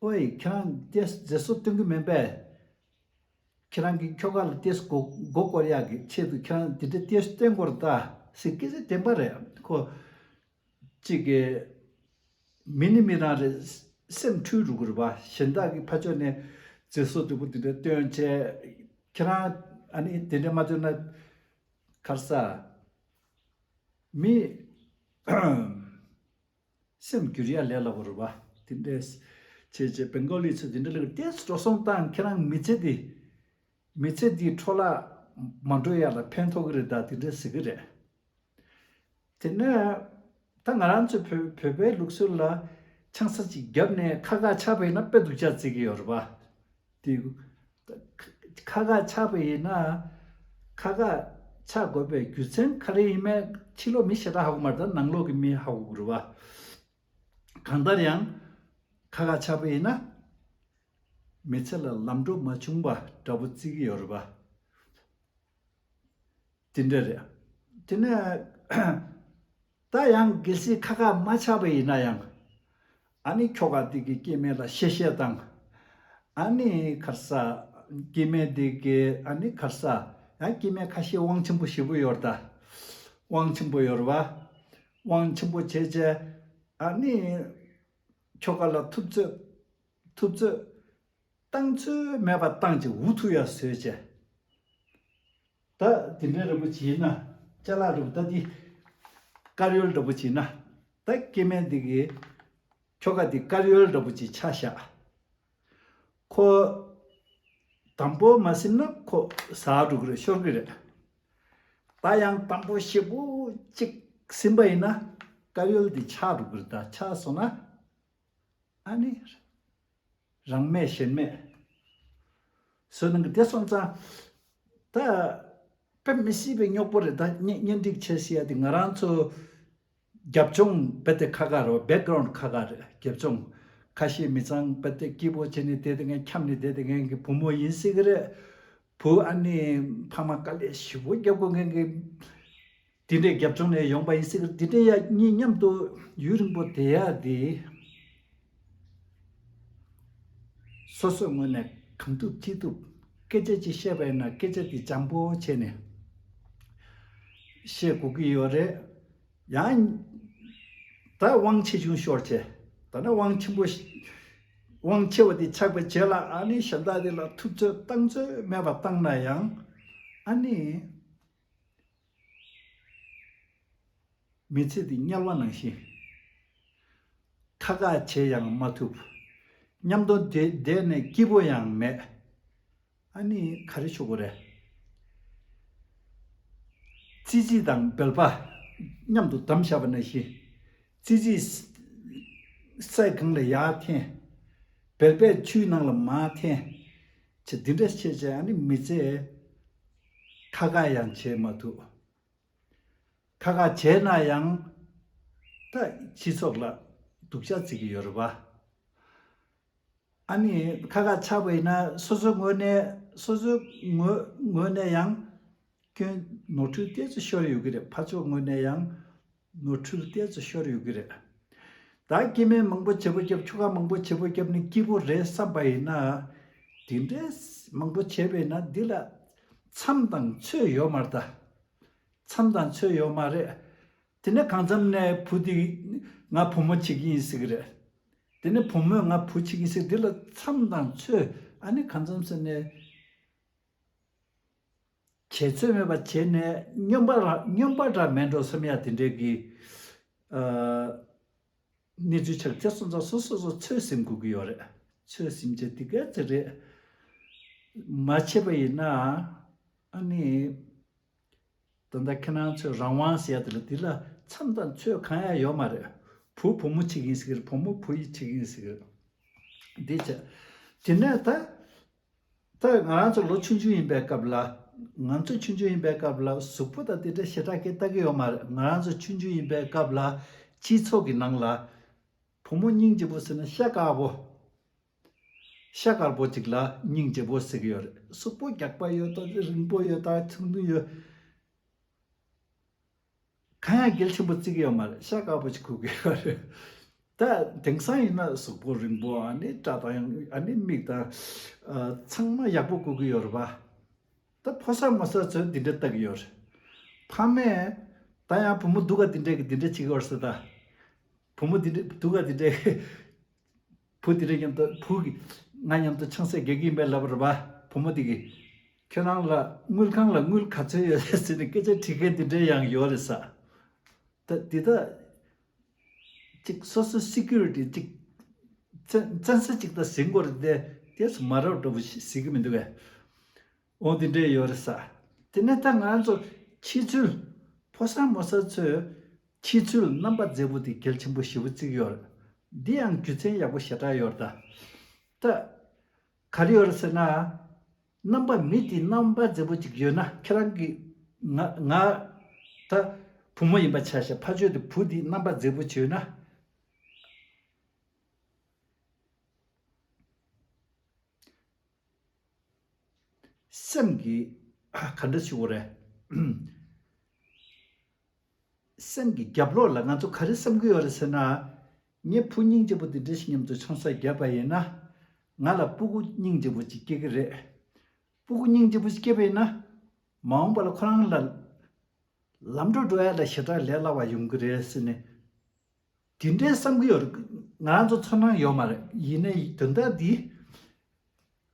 ཨོའི། ཁྱེད་རང་ཏོག་ཙམ་མཛེས་བཟོ་སྟོན་གྱི་མིན་པས། ཁྱེད་རང་གི་ཁྱོ་ག་ལ་ཏོག་ཙམ་མགོ་མགོ་སྐོར་ཡག་གི་ཆེད་དུ་ཁྱེད་རང་འདི་འདྲ་ཏོག་ཙམ་སྟོན་དགོས་རེད་ད་ཟེར། སྐད་ཆ་བདེན་པ་རེད། ཁོ་གཅིག་གི་མི་ནི་མི་རང་རེད། སེམས་འཁྲུལ་འགྲོ་གི་རེད་བ། གཞན་དག་གི་ཕར་ཕྱོགས་ནས་མཛེས་བཟོ་འདི་པོ་འདི་འདྲ་སྟོན་བྱས། ཁྱེད་རང་ཨ་ནི་དེ་འདྲ་མ་སྟོན་ན་ག་རེ་ཟ། མི་སེམས་འགྱུར་ཡ་ལས་སླ་པོ་རེད་བ། དེ་འདྲས་བྱས་བྱས་སྦེང་གོ་ལི་ཚོས་དེ་འདྲ་ལབ་ཀྱི་རེད། ཏོག་ཙམ་འགྲོ་སོང་བཏང་། ཁྱེད་རང་མི་ཚེ་འདི་མི་ཚེ་འདིའི་འཕྲོ་བརླག་མ་འགྲོ་ཡ་ལ་ཕན་ཐོགས་ཀྱི་རེད་ད། དེ་འདྲས་ཟེར་གྱི་རེད། དེ་ནས་ད་ང་རང་ཚོའི་བོད་བོད་པའི་ལུགས་སྲོལ་ལ་ཆང་ས་ཅིག་བརྒྱབ་ནས་ཁ་ཁ་ཆགས་པ་ཡིན་ན་དཔེ་སྡུག་ཅག་བརྩི་གི་ཡོད་རེད་བ། དེ་ཁ་ཁ་ཆགས་པ་ཡིན་ན། ཁ་ཁ་ཆགས་དགོས་པའི་རྒྱུ་མཚན་ག་རེ་ཡིན་མིན་ཕྱི་ལོགས་མི་ཞེ་དྲག་ཧ་གོ་མ་རེད། ད་ནང་ལོགས་ཀྱི་མི་ཧ་གོ་གི་རེད་བ། གང་ལྟར་ཡང་ཁ་ཁ་ཆགས་པ་ཡིན་ན་མི་ཚེ་ལ་ལམ་འགྲོ་མ་བྱུང་བ་འདྲ་པོ་བརྩི་གི་ཡོད་རེད་བ། དེ་འདྲ་རེད། དེ་ནས་ད་ཡང་གལ་སྲིད་ཁ་ཁ་མ་ཆགས་པ་ཡིན་ན་ཡང་། ཨ་ནི་ཁྱོ་ག་དེ་གི་སྐྱེ་དམན་ལ་གཤེ་གཤེ་བཏང་། ཨ་ནི་ག་རེ་ཟ། སྐྱེ་དམན་དེ་གི་ཨ་ནི་ག་རེ་ཟ། ཡང་སྐྱེ་དམན་ཁ་ཤས་དབང་ཆེན་པོ་ཞེ་པོ་ཡོད་རེད་ད། དབང་ཆེན་པོ་ཡོད་རེད་བ། དབང་ཆེན་པོ་བྱས་བྱས། ཨ་ནི་ཁྱོ་ག་ལ་ཐུབ་ཚོད་ཐུབ་ཚོད་བཏང་ཚོད་མེད་པ་བཏང་བྱས་འུ་ཐུག་ཡ་བཟོས་བྱས། ད་དེ་འདྲའི་འདྲ་པོ་བྱས་ན། ཅ་ལག་འདྲ་པོ་ད་འདི་དཀར་ཡོལ་འདྲ་པོ་བྱས་ན། ད་སྐྱེ་དམན་འདི་གི་ཁྱོ་ག་འདི་དཀར་ཡོལ་འདྲ་པོ་ཅིག་ཆ་བཞག། ཁོ་དམ་པོ་མ་ཟིན་ན་ཁོ་ཟ་འགྲོ་གི་རེད། ཤོར་གི་རེད། ད་ཡང་དམ་པོ་ཞེ་པོ་ཅིག་ཟིན་པ་ཡིན་ན། དཀར་ཡོལ་འདི་ཆགས་འགྲོ་གི་རེད། ད་ཆགས་སོང་ན་ཨ་ནི་རང་མེད་གཞན་མེད་བཟོས་གནང་གི། དེ་སོང་ཙང་ད་དཔེ་མི་སྲིད་པའི་རྙོག་པོ་རེད། ད་གཉེན་གཉེན་སྒྲིག་བྱས་ཟེར་ཡ་དེ་ང་རང་ཚོ་རྒྱབ་ལྗོངས་རྦད་དེ་ཁག་ཁག་རེད། བྷེག་གྷ་རོན་ཌི་ཁག་ཁག་རེད། རྒྱབ་ལྗོངས་ཁ་ཤས་མི་ཚང་རྦད་དེ་སྐྱིད་པོ་བྱས་ནས་བསྡད་དེ་མཁན། འཁྱམས་ནས་བསྡད་དེ་མཁན་གྱི་བུ་མོ་ཡིན་སྲིད་ཀྱི་རེད། བུ་ཨ་ནི་ཕ་མ་དཀའ་ལས་ཞེ་པོ་རྒྱབ་དགོས་མཁན་གྱི་དེ་འདྲའི་རྒྱབ་ལྗོངས་ནས་ཡོང་པ་ཡིན་སྲིད་ཀྱི་རེད། དེ་འདྲའི་ཡ་གཉིས་མཉམ་དུ་ཡུན་རིང་པོ་བསྡད་ཡ་དེ། སོ་སོའི་ངོས་ནས་གང་ཐུབ་ཅི་ཐུབ་སྐད་ཆ་ཅིག་བཤད་པ་ཡིན་ན་སྐད་ཆ་དེ་འཇམ་པོ་བྱས་ནས་བཤད་དགོས་ཀྱི་ཡོད་རེད། ཡང་ད་དབང་ཆེ་ཆུང་ཤོར་བྱས། ད་ནི་དབང་ཆེན་པོ་ཞིག་དབང་ཆེ་བ་དེ་ཆགས་པའི་རྗེས་ལ་ཨ་ནི་གཞན་དག་དེ་ལ་ཐུབ་ཚོད་བཏང་ཚོད་མེད་པ་བཏང་ན་ཡང་ཨ་ནི། མི་ཚེ་འདི་དམྱལ་བ་ནང་བཞིན། ཁ་ཁ་བྱེད་ཡང་མ་ཐུབ། མཉམ་དུ་བསྡད་བསྡད་ནས་སྐྱིད་པོ་ཡང་མེད། ཨ་ནི་ག་རེ་ཆོག་གི་རེད། ཙི་ཙི་དང་སྦལ་པ་མཉམ་དུ་བསྡམས་བཞག་པ་ནང་བཞིན། ཙི་ཙི་སའི་སྒང་ལ་ཡར་འཐེན། སྦལ་པས་ཆུའི་ནང་ལ་མར་འཐེན། བྱས་འདི་འདྲ་བྱས་བྱས་ཨ་ནི་མི་ཚེ་ཁ་ཁ་ཡང་བྱེད་མ་ཐུབ། ཁ་ཁ་བྱས་ན་ཡང་ད་སྤྱི་ཚོགས་ལ་སྡུག་ཅག་བརྩི་གི་ཡོད་རེད་པ། ཨ་ནི་ཁ་ཁ་ཆགས་པ་ཡིན་ན་སོ་སོའི་ངོས་ནས་སོ་སོའི་ངོས་ངོས་ནས་ཡང་སྐྱོན་ནོར་འཁྲུལ་ཏོག་ཙམ་ཤོར་ཡོད་ཀྱི་རེད། ཕར་ཕྱོགས་ངོས་ནས་ཡང་ནོར་འཁྲུལ་ཏོག་ཙམ་ཤོར་ཡོད་ཀྱི་རེད། ད་སྐྱེ་དམན་མང་པོ་བྱེད་པོ་བརྒྱབ། ཁྱོ་ག་མང་པོ་བྱེད་པོ་བརྒྱབ་ནས་སྐྱིད་པོ་རེད་བསམ་པ་ཡིན་ན། དེ་འདྲའི་མང་པོ་བྱས་པ་ཡིན་ན་འདི་ལ་མཚམས་དང་ཚོད་ཡོད་མ་རེད་ད། མཚམས་དང་ཚོད་ཡོད་མ་རེད། དེ་ནས་གང་འཚམ་ནས་བུ་དེ་ང་བུ་མོ་བྱེད་ཀྱི་ཡིན་ཟེར་གི་རེད། དེ་ནས་བུ་མོས་ང་བུ་བྱེད་ཀྱི་ཡིན་ཟེར། འདི་ལ་མཚམས་དང་ཚོད་ཨ་ནི་གང་འཚམ་ཟེར་ནས་བྱེད་ཚོད་མེད་པ་བྱས་ནས་སྨྱོན་པ་ར་སྨྱོན་པ་འདྲ་མེད་འགྲོ་བསམ་ཡ་དེ་འདྲའི་གི་ཨ་གནས་ཚུལ་ཆགས། དེ་སོང་ཙང་སོ་སོ་སོ་ཚོད་ཟིན་དགོས་ཀྱི་ཡོད་རེད། ཚོད་ཟིན་བྱས་དེ་ག་ཚོད་རེད། མ་བྱས་པ་ཡིན་ན་ཨ་ནི། ད་ལྟ་ཁྱེད་རང་ཚོས་རང་དབང་ཟེར་ཡ་དེ་ལ་དེ་ལ་མཚམས་དང་ཚོད་གང་ཡང་ཡོད་མ་རེད། བུ་བུ་མོ་བྱེད་ཀྱི་ཡིན་ཟེར་གི་རེད། བུ་མོ་བུ་ཡིས་བྱེད་ཀྱི་ཡིན་ཟེར་གི་རེད། འདི་བྱས། དེ་ནས་ད་ད་ང་རང་ཚོ་ལོ་ཆུང་ཆུང་ཡིན་པའི་སྐབས་ལ། ང་ཚོ་ཆུང་ཆུང་ཡིན་པའི་སྐབས་ལ་གཟུགས་པོ་དང་དེ་འདྲ་ཞེ་དྲག་གི་ལྟ་གི་ཡོད་མ་རེད། ང་རང་ཚོ་ཆུང་ཆུང་ཡིན་པའི་སྐབས་ལ་སྤྱི་ཚོགས་ཀྱི་ནང་ལ་བུ་མོ་སྙིང་རྗེ་པོ་ཟེར་ན་ཤ་དཀར་པོ། ཤ་དཀར་པོ་ཅིག་ལ་སྙིང་རྗེ་པོ་ཟེར་གི་ཡོད་རེད། གཟུགས་པོ་རྒྱགས་པ་ཡོད་དང་རིང་པོ་ཡོད་དང་ཐུང་ཐུང་ཡོད། གང་ཡང་གལ་ཆེན་པོ་བརྩི་གི་ཡོད་མ་རེད། ཤ་དཀར་པོ་ཅིག་དགོས་ཀྱི་ཡོད་རེད། ད་དེང་སང་ཡིན་ན་གཟུགས་པོ་རིང་པོ་ཨ་ནི་སྐྲ་དང་ཨ་ནི་མིག་དང་ཨ་ཚང་མ་ཡག་པོ་དགོས་ཀྱི་ཡོད་རེད་པ། ད་ཕོ་གསར་མོ་གསར་ཚོས་འདི་འདྲ་ལྟ་གི་ཡོད་རེད། ཕ་མས་ད་ཡང་བུ་མོ་སྡུག་ག་འདི་འདྲས་ཀྱི་འདི་འདྲ་བྱེད་ཀྱི་ཡོད་རེད་ཟེར། ད་བུ་མོ་འདི་འདྲ་སྡུག་ག་འདི་འདྲས་ཀྱི་བུ་དེ་འདྲ་མཉམ་དུ་བུ་གིས་ང་མཉམ་དུ་ཆང་ས་རྒྱག་གི་ཡིན་པས་ལབ་རེད་པ། བུ་མོ་དེ་གིས་ཁྱོད་རང་ལ་དངུལ་ཁང་ལ་དངུལ་ག་ཚོད་ཡོད་རེད་ཟེར་ནས་སྐད་ཆ་དྲི་མཁན་དེ་འདྲ་ཡང་ཡོད་རེད་ས། ད་འདི་ད་ཅིག་སོ་སོ་སི་ཀུ་རི་ཊི་ཅིག་བཙན་བཙན་ས་ཅིག་ད་ཟིན་དགོས་རེད་དེ། དེ་སུ་མ་རབས་འདྲ་པོ་ཞིག་ཟིན་གི་མི་འདུག་གས། འོ་དེ་འདྲ་ཡོད་རེད་ས། དེ་ནས་ད་ང་ཚོ་ཕྱི་ཚུལ་ཕོ་གསར་མོ་གསར་ཚོས། ཕྱི་ཚུལ་རྣམ་པ་མཛེས་པོ་དེ་གལ་ཆེན་པོ་ཞེ་པོ་བརྩི་གི་ཡོད་རེད། འདི་ཡང་རྒྱུ་མཚན་ཡག་པོ་ཞེ་དྲག་ཡོད་རེད་ད། ད་ག་རེ་ཡོད་རེད་ཟེར་ན། རྣམ་པ་མི་དེ་རྣམ་པ་མཛེས་པོ་ཅིག་ཡོད་ན། ཁྱེད་རང་གི་ང་ང་ད་བུ་མོ་ཡིན་པ་ཆ་བཞག་ཕ་ཆོས་དེ་བུ་དེ་རྣམ་པ་མཛེས་པོ་ཅིག་ཡོད་ན། སེམས་ཀྱི་ཨ་ག་འདྲ་ཞུ་དགོས་རེད། སེམས་ཀྱི་རྒྱབ་ལོགས་ལ་ང་ཚོ་ག་རེ་བསམ་གྱི་ཡོད་རེད་ཟེར་ན། ངའི་བུ་སྙིང་རྗེ་པོ་འདི་འདྲ་ཞིག་མཉམ་དུ་ཆང་ས་བརྒྱབ་པ་ཡིན་ན། ང་ལ་སྤུ་གུ་སྙིང་རྗེ་པོ་ཅིག་སྐྱེ་གི་རེད། སྤུ་གུ་སྙིང་རྗེ་པོ་ཅིག་སྐྱེས་པ་ཡིན་ན། མ་འོངས་པ་ལ་ཁོ་རང་ལ་ལམ་འགྲོ་འགྲོ་ཡ་ལ་ཞེ་དྲག་ལས་སླ་བ་ཡོང་གི་རེད་ཟེར་ནས། དེ་འདྲའི་བསམ་གྱི་ཡོད་རེད། ང་རང་ཚོ་ཚོར་སྣང་ཡོད་མ་རེད། ཡིན་ནའི་དོན་དག་འདི།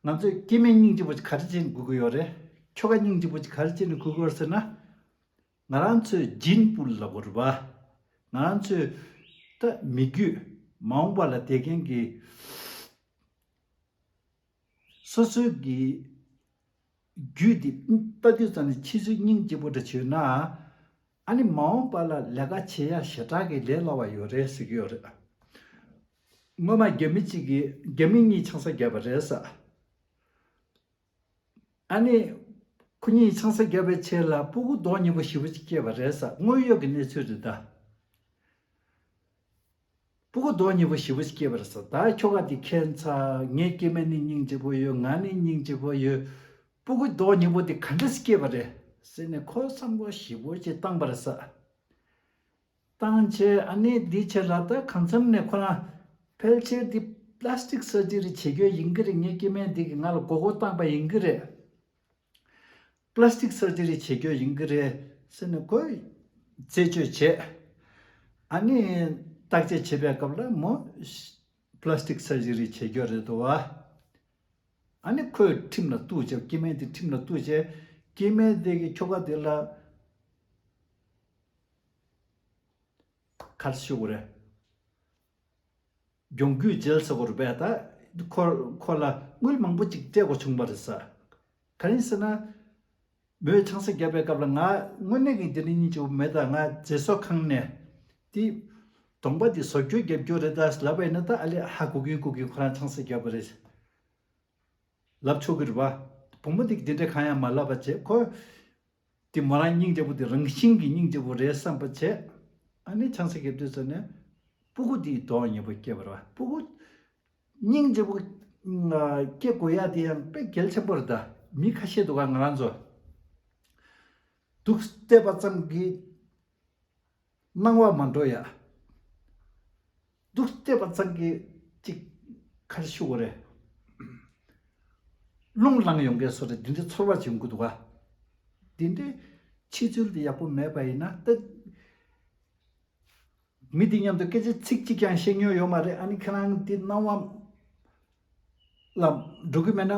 ང་ཚོས་སྐྱེ་དམན་སྙིང་རྗེ་པོ་ཅིག་ག་རེ་བྱས་ནས་སྒུག་གི་ཡོད་རེད། ཁྱོ་ག་སྙིང་རྗེ་པོ་ཅིག་ག་རེ་བྱས་ནས་སྒུག་གི་ཡོད་རེད་ཟེར་ན། ང་རང་ཚོའི་ཇིན་པུལ་ལབ་དགོས་རེད་པ། ང་རང་ཚོའི་ད་མི་རྒྱུད་མ་འོངས་པ་ལ་བསྡད་མཁན་གྱི་སོ་སོའི་གི་རྒྱུད་འདི་ལྟ་དུས་ཙམ་ནས་ཕྱི་ཚུལ་སྙིང་རྗེ་པོ་འདྲ་བྱས་ན། ཨ་ནི་མ་འོངས་པ་ལ་ལས་ཀ་བྱེད་ཡ་ཞེ་དྲག་གི་ལས་སླ་བ་ཡོད་རེད་ཟེར་གྱི་ཡོད་རེད། སྔོན་མ་རྒྱ་མི་གཅིག་གིས་རྒྱ་མི་གཉིས་ཆང་ས་བརྒྱབ་པ་རེད་ཟེར། ཨ་ནི་ཁོ་གཉིས་ཆང་ས་བརྒྱབ་པའི་ཆེད་ལ་སྤུ་གུ་མདོག་ཉེས་པོ་ཞེ་པོ་ཅིག་སྐྱེས་པ་རེད་ཟེར། དངོས་ཡོད་ཀྱི་གནས་ཚུལ་རེད་ད། སྤུ་གུ་མདོག་ཉེས་པོ་ཞེ་པོ་ཅིག་སྐྱེས་པ་རེད་ཟེར། ད་ཁྱོ་ག་དེ་ཁྱད་མཚར། ངའི་སྐྱེ་དམན་ནི་སྙིང་རྗེ་པོ་ཡོད། ང་ནི་སྙིང་རྗེ་པོ་ཡོད། སྤུ་གུ་མདོག་ཉེས་པོ་དེ་ག་འདྲ་སྐྱེས་པ་རེད་ཟེར་ནས་ཁོ་བསམ་བློ་ཞེ་པོ་ཅིག་བཏང་པ་རེད་ཟེར། བཏང་བྱས་ཨ་ནི་འདིའི་ཆེད་ལ་ད་གང་འཚམ་ནས་ཁོ་རང་ཕལ་ཆེར་འདི་པ་ལ་སི་ཊིག་སར་ཇི་རི་བྱེད་རྒྱུ་ཡིན་གྱི་རེད། ངའི་སྐྱེ་དམན་འདི་གིས་ང་ལ་མགོ་སྐོར་བཏང་པ་ཡིན་གྱི་རེད། པ་ལ་སི་ཊིག་སར་ཇི་རི་བྱེད་རྒྱུ་ཡིན་གྱི་རེད་ཟེར་ནས་ཁོས་རྩད་གཅོད་བྱས། ཨ་ནི་བརྟག་དཔྱད་བྱེད་པའི་སྐབས་ལ་མོ་པ་ལ་སི་ཊིག་སར་ཇི་རི་བྱེད་རྒྱུ་རེད་འདུག་བ། ཨ་ནི་ཁོས་ཁྲིམས་ལ་གཏུགས་བྱས། སྐྱེ་དམན་དེ་ཁྲིམས་ལ་གཏུགས་བྱས། སྐྱེ་དམན་དེ་གི་ཁྱོ་ག་དེ་ལ་ག་རེ་ཞུ་དགོས་རེད། གྱོང་གུད་འཇལ་ཟེར་དགོས་རེད་པས། ད་ཁོ་ཁོ་ལ་དངུལ་མང་པོ་ཅིག་སྤྲད་དགོས་བྱུང་བ་རེད་ཟེར། ག་རེ་ཡིན་ཟེར་ན། མོས་ཆང་ས་བརྒྱབ་པའི་སྐབས་ལ་ང་དངོས་གནས་ཀྱི་འདི་འདྲ་སྙིང་རྗེ་པོ་མེད། ད་ང་རྗེས་སོར་ཁང་ནས་དེ་གདོང་པ་འདི་བཟོ་བཅོས་རྒྱབ་རྒྱུ་རེད་ད་ལབ་པ་ཡིན་ན། ད་ཨ་ལས་ཧ་གོ་གིན་གོ་གིན་ཁོ་རང་ཆང་ས་བརྒྱབ་པ་རེད་ལབ་ཆོག་གི་རེད་པ། བུ་མོ་འདི་འདི་འདྲ་གང་ཡང་མ་ལབ་པ་བྱས། ཁོ་དེ་མོ་རང་སྙིང་རྗེ་པོ་དེ་རང་བཞིན་གྱིས་སྙིང་རྗེ་པོ་རེད་བསམ་པ་བྱས། ཨ་ནི་ཆང་ས་བརྒྱབ་དུས་ཙམ་ནས་སྤུ་གུ་དེའི་མདོག་ཉེས་པོ་སྐྱེས་པ་རེད་པ། སྤུ་གུ་སྙིང་རྗེ་པོ་སྐྱེ་དགོས་ཡ་དེ་ཡང་དཔེ་གལ་ཆེན་པོ་རེད་ད། མི་ཁ་ཤས་འདུག་ག་ང་རང་ཚོ་འདུག་བལྟས་པ་ཙམ་གྱིས་སྣང་བ་མ་འགྲོ་ཡ། འདུག་བལྟས་པ་ཙམ་གྱིས་ཅིག་ག་རེ་ཞུ་དགོས་རེད། རླུང་ལངས་ཡོང་མཁན་བཟོ་འདྲ་འདི་འདྲའི་ཚོར་བ་ཅིག་ཡོང་གི་འདུག་ག་འདི་འདྲའི་ཕྱི་ཚུལ་དེ་ཡག་པོ་མེད་པ་ཡིན་ན་ད། མི་དེ་མཉམ་དུ་སྐད་ཆ་ཚིག་གཅིག་ཀྱང་བཤད་མྱོང་ཡོད་མ་རེད། ཨ་ནི་ཁྱེད་རང་དེ་སྣང་བ་ལ་འགྲོ་གི་མེད་ན།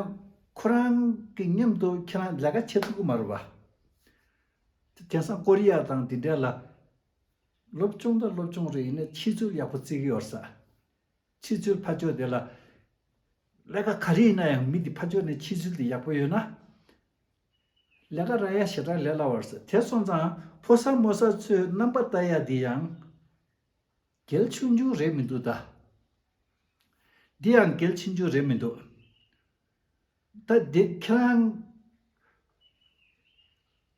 ཁོ་རང་གི་མཉམ་དུ་ཁྱེད་རང་ལས་ཀ་བྱེད་ཐུབ་ཀྱི་མ་རེད་པ། དེང་སང་ཀོ་རི་ཡ་དང་དེ་འདྲ་ལ་སློབ་སྦྱོང་དང་སློབ་སྦྱོང་རེད། ཡིན་ན་ཕྱི་ཚུལ་ཡག་པོ་བརྩི་གི་ཡོད་ས། ཕྱི་ཚུལ་ཕར་ཕྱོགས་དེ་ལ་ལས་ཀ་ག་རེ་ཡིན་ན་ཡང་མི་དེ་ཕར་ཕྱོགས་ནས་ཕྱི་ཚུལ་དེ་ཡག་པོ་ཡོད་ན། ལས་ཀ་རག་ཡ་ཞེ་དྲག་ལས་སླ་བ་རེད་ཟེར། དེ་སོང་ཙང་ཕོ་གསར་མོ་གསར་ཚོས་རྣམ་པ་ལྟ་ཡ་འདི་ཡང་གལ་ཆུང་ཆུང་རེད་མི་འདུག་ད། འདི་ཡང་གལ་ཆེན་ཆུང་རེད་མི་འདུག་ད་འདི་ཁྱེད་རང་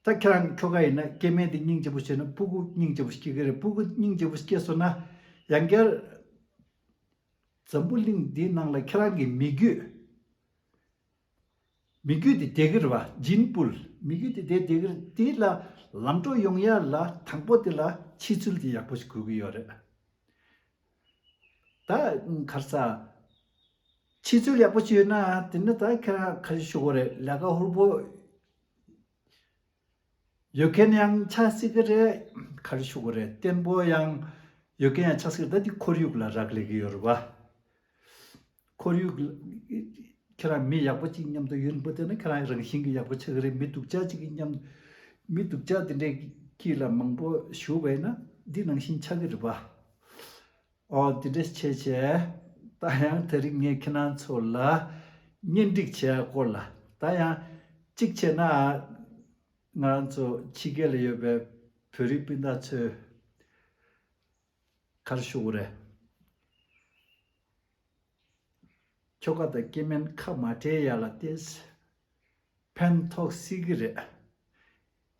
ད་ཁྱེད་རང་ཁྱོ་ག་ཡིན་ན་སྐྱེ་དམན་འདི་སྙིང་རྗེ་པོ་བྱས་ན་སྤུ་གུ་སྙིང་རྗེ་པོ་སྐྱེ་གི་རེད། སྤུ་གུ་སྙིང་རྗེ་པོ་སྐྱེས་སོང་ན་ཡང་བསྐྱར་འཛམ་བུ་གླིང་འདིའི་ནང་ལ་ཁྱེད་རང་གི་མི་རྒྱུད། མི་རྒྱུད་དེ་བསྡད་ཀྱི་རེད་པ། ཇིན་པུལ། མི་རྒྱུད་དེ་དེ་བསྡད་ཀྱི་རེད། དེ་ལ་ལམ་འགྲོ་ཡོང་ཡ་ལ་དང་པོ་དེ་ལ་ཕྱི་ཚུལ་དེ་ཡག་པོ་ཞིག་དགོས་ཀྱི་ཡོད་རེད། ད་ག་རེ་ཟེར། ཕྱི་ཚུལ་ཡག་པོ་ཞིག་ཡོད་ན་དེ་ནི་ད་ཁྱེད་རང་ག་རེ་ཞུ་དགོས་རེད། ལས་ཀ་ཧུར་པོ་ཡོད་མཁན་ཡང་ཆགས་སྲིད་ཀྱི་རེད། ག་རེ་ཞུ་དགོས་རེད། བརྟན་པོ་ཡང་ཡོད་མཁན་ཡང་ཆགས་སྲིད་ཀྱི་རེད། ད་འདི་ཁོར་ཡུག་ལ་རག་ལས་ཀྱི་ཡོད་རེད་པ། ཁོར་ཡུག་ལ་ཁྱེད་རང་མི་ཡག་པོ་གཅིག་མཉམ་དུ་ཡོང་པ་དེ་ནི་ཁྱེད་རང་རང་བཞིན་གྱིས་ཡག་པོ་ཆགས་ཀྱི་རེད། མི་སྡུག་ཅག་གཅིག་གི་མཉམ། མི་སྡུག་ཅག་དེ་འདྲའི་དཀྱིལ་ལ་མང་པོ་ཞུགས་པ་ཡིན་ན་འདི་ནང་བཞིན་ཆགས་ཀྱི་རེད་པ། ཨོ་དེ་འདྲ་བྱས་བྱས། ད་ཡང་དེ་རིང་ངས་ཁྱེད་རང་ཚོ་ལ་གཉེན་སྒྲིག་བྱས་སྐོར་ལ། ད་ཡང་གཅིག་བྱས་ན་ང་རང་ཚོ་ཕྱི་རྒྱལ་ལ་ཡོད་པའི་བོད་རིགས་སྤུན་ཟླ་ཚོས་ག་རེ་ཞུ་དགོས་རེད། ཁྱོ་ག་དང་སྐྱེ་དམན་ཁ་མ་བྲལ་ཡ་ལ་ཏོག་ཙམ་ཕན་ཐོགས་སྲིད་ཀྱི་རེད།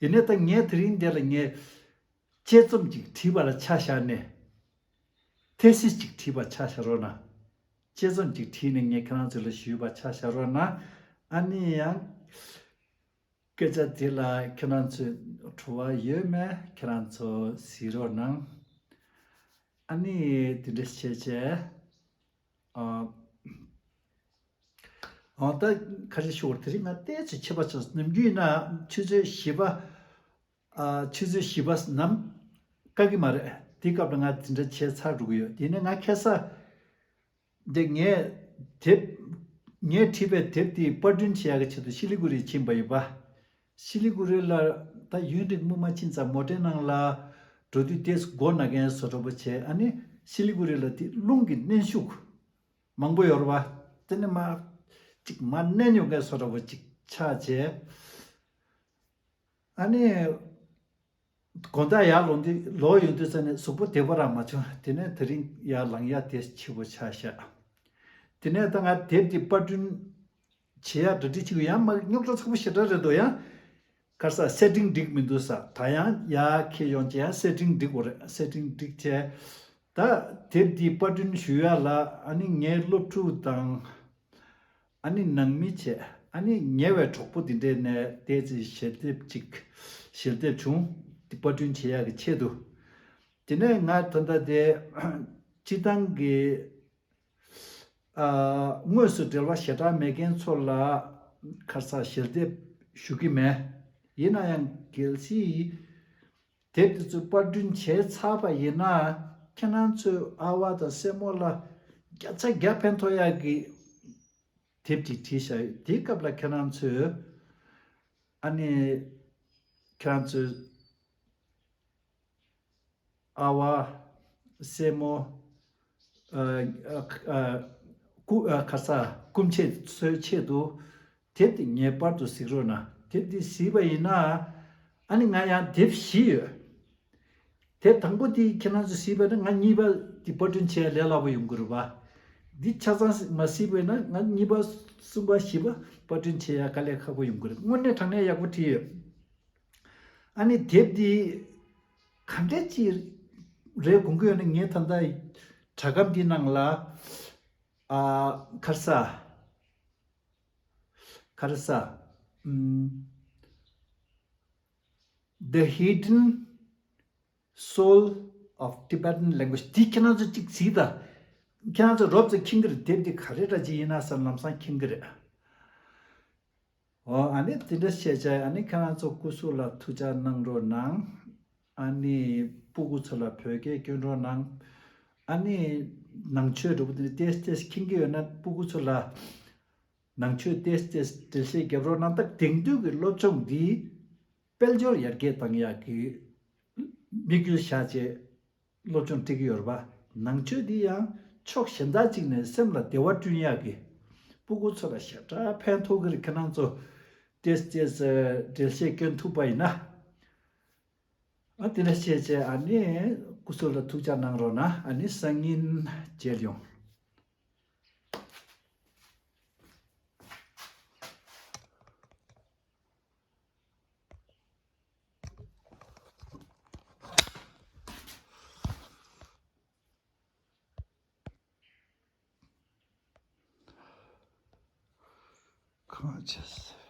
ཡིན་ནའི་ད་ངས་དེ་རིང་འདི་ལ་ངས་དཔྱད་རྩོམ་ཅིག་བྲིས་པ་ལ་ཆ་བཞག་ནས། ཐེ་སིས་ཅིག་བྲིས་པ་ཆ་བཞག་རོགས་གནང་། དཔྱད་རྩོམ་ཅིག་བྲིས་ནས་ངས་ཁྱེད་རང་ཚོ་ལ་ཞུས་པ་ཆ་བཞག་རོགས་གནང་། ཨ་ནི་ཡང་སྐད་ཆ་དེ་ལ་ཁྱེད་རང་ཚོས་དྲི་བ་ཡོད་མེད་ཁྱེད་རང་ཚོ་གཟིགས་རོགས་གནང་། ཨ་ནི་དེ་འདྲ་བྱས་བྱས། ཨ། ཨ། ད་ག་རེ་ཞུ་དགོས་རེད། དེ་རིང་ང་ཏོག་ཙམ་ཁྱད་པར་ཆགས་སོང་། ནམ་རྒྱུན་ཡིན་ན་ཆུ་ཚོད་བཞི་པ། ཨ། ཆུ་ཚོད་བཞི་པ་ནམ་དཀའ་གི་མ་རེད། དེ་སྐབས་ལ་ང་དེ་འདྲ་བྱས་ཚར་འགྲོ་གི་ཡོད། དེ་ནས་ང་ཁ་སང་འདི་ངས་དེབ། ངས་བྲིས་པའི་དེབ་དེ་པར་སྐྲུན་བྱེད་ཡག་གི་ཆེད་དུ་ཤི་ལི་གུ་རི་ཕྱིན་པ་ཡིན་པ། ཤི་ལི་གུ་རི་ལ་ད་ཡུན་རིང་སྔོན་མ་ཕྱིན་ཙང་མོ་ཊའི་ནང་ལ་འགྲོ་དུས་ཏོག་ཙམ་མགོ་ན་མཁན་བཟོ་འདྲ་པོ་བྱས། ཨ་ནི་ཤི་ལི་གུ་རི་ལ་དེ་རླུང་གི་མནན་ཤུགས་མང་པོ་ཡོད་རེད་པ། དེ་ནི་མར་ཅིག་མར་མནན་ཡོང་མཁན་བཟོ་འདྲ་པོ་ཅིག་ཆགས་བྱས། ཨ་ནི་ དགོང་དག་ཡར་ལོག་དུས་ལོག་ཡོང་དུས་ཙ་ནས་གཟུགས་པོ་བདེ་པོ་རང་མ་བྱུང་། དེ་ནས་དེ་རིང་ཡར་ལངས་ཡག་དེ་འཕྱི་པོ་ཆགས་ཤག་དེ་ནས་ད་ང་དེབ་འདི་པར་སྐྲུན་བྱེད་ཡག་གྲ་སྒྲིག་བྱེད་དགོས། ཡང་མ་རྙོག་དྲ་ཚ་པོ་ཞེ་དྲག་རེད་འདུག་ཡང་ག་རེ་ཟ། སེ་ཊིང་འགྲིག་མི་འདུག་ཟེར། ད་ཡང་ཡར་འཁྱེར་ཡོང་བྱས་ཡང་སེ་ཊིང་འགྲིག་དགོས་རེད། སེ་ཊིང་འགྲིག་བྱས་ད་དེབ་འདི་པར་སྐྲུན་ཞུ་ཡག་ལ་ཨ་ནི་ངའི་སློབ་ཕྲུག་དང་ཨ་ནི་ནང་མི་བྱས། ཨ་ནི་ཉེ་བའི་གྲོགས་པོ་འདི་འདྲས་ནས་ཏོག་ཙམ་ཞལ་འདེབས་ཅིག་ཞལ་འདེབས་བྱུང་། འདི་པར་སྐྲུན་བྱེད་ཡག་གི་ཆེད་དུ། དེ་ནས་ང་ད་ལྟ་དེ་སྤྱིར་བཏང་གི་ཨ་དངོས་སུ་འབྲེལ་བ་ཞེ་དྲག་མེད་མཁན་ཚོ་ལ་ག་རེ་ཟ་ཞལ་འདེབས་ཞུ་གི་མེད། ཡིན་ན་ཡང་གལ་སྲིད་དེབ་དེ་ཚོ་པར་སྐྲུན་བྱས་ཚར་བ་ཡིན་ན་ཁྱེད་རང་ཚོའི་ཨ་ཝ་དང་སྲས་མོ་ལ་བརྒྱ་ཆ་བརྒྱ་ཕན་ཐོགས་ཡག་གི་དེབ་ཅིག་བྲིས་བཞག་ཡོད། དེའི་སྐབས་ལ་ཁྱེད་རང་ཚོས་ཨ་ནི་ཁྱེད་རང་ཚོའི་ཨ་ཝ། སྲས་མོ། ཨ་ཨ་ཨ་སྐུ་ཨ་ག་རེ་ཟ། སྐུ་མཆེད་ཚོའི་ཆེད་དུ་དེབ་འདི་ངེས་པར་དུ་གཟིགས་རོགས་གནང་། དེབ་འདི་གཟིགས་པ་ཡིན་ན་ཨ་ནི་ང་ཡང་དེབ་བཞི་ཡོད། དེབ་དང་པོ་འདི་ཁྱེད་རང་ཚོས་གཟིགས་པ་ན་ང་གཉིས་པ་འདི་པར་སྐྲུན་བྱེད་ཡ་ལས་སླ་པོ་ཡོང་གི་རེད་པ། འདི་ཆ་ཚང་མ་གཟིགས་པ་ན་ང་གཉིས་པ་གསུམ་པ་བཞི་པ་པར་སྐྲུན་བྱེད་ཡ་དཀའ་ལས་ཁག་པོ་ཡོང་གི་རེད། དངོས་གནས་དྲང་གནས་ཡག་པོ་བྲིས་ཡོད། ཨ་ནི་དེབ་འདི་ག་འདྲས་ཅིག་རེད་དགོངས་ཀྱི་ཡོད་ན་ངས་ད་ལྟ་དྲ་སྒམ་འདི་ནང་ལ་ཨ་ག་རེ་ཟ། ག་རེ་ཟ། ཨམ། The Hidden Soul of Tibetan Language། འདི་ཁྱེད་རང་ཚོ་གཅིག་གཟིགས་དང་། ཁྱེད་རང་ཚོ་རོབ་ཙམ་མཁྱེན་གྱི་རེད། དེབ་འདི་ག་རེ་འདྲ་ཅིག་ཡིན་ན་ཟེར་ལམ་སང་མཁྱེན་གྱི་རེད། འོ་ཨ་ནི་དེ་འདྲ་བཤད་བྱས་ཨ་ནི་ཁྱེད་རང་ཚོ་སྐུ་གཟུགས་ལ་ཐུགས་ཅག་གནང་རོགས་གནང་། ཨ་ནི་སྤུ་གུ་ཚོ་ལ་བོད་སྐད་སྐྱོན་རོགས་གནང་། ཨ་ནི་ནང་ཆོས་འདྲ་པོ་དེ་འདྲ་ཏོག་ཙམ་མཁྱེན་གྱི་ཡོད་ན་སྤུ་གུ་ཚོ་ལ་ནང་ཆོས་ཏོག་ཙམ་འགྲེལ་བཤད་རྒྱབ་རོགས་གནང་། ད་དེང་དུས་ཀྱི་སློབ་སྦྱོང་འདི་དཔལ་འབྱོར་ཡར་རྒྱས་བཏང་ཡག་གི་དམིགས་ཡུལ་བཞག་བྱས་སློབ་སྦྱོང་སྤྲད་ཀྱི་ཡོད་རེད་པ། ནང་ཆོས་འདི་ཡང་ཕྱོགས་གཞན་དག་ཅིག་ནས་སེམས་ལ་བདེ་བ་བསྐྲུན་ཡག་གི་སྤུ་གུ་ཚོ་ལ་ཞེ་དྲག་ཕན་ཐོགས་ཀྱི་རེད། ཁྱེད་རང་ཚོ་ཏོག་ཙམ་འགྲེལ་བཤད་སྐྱོན་ཐུབ་པ་ཡིན་ན། ཨ་དེ་འདྲ་བཤད་བྱས་ཨ་ནི་སྐུ་གཟུགས་ལ་ཐུགས་ཅག་གནང་རོགས་གནང་། ཨ་ནི་སང་ཉིན་མཇལ་ཡོང་། Conscious.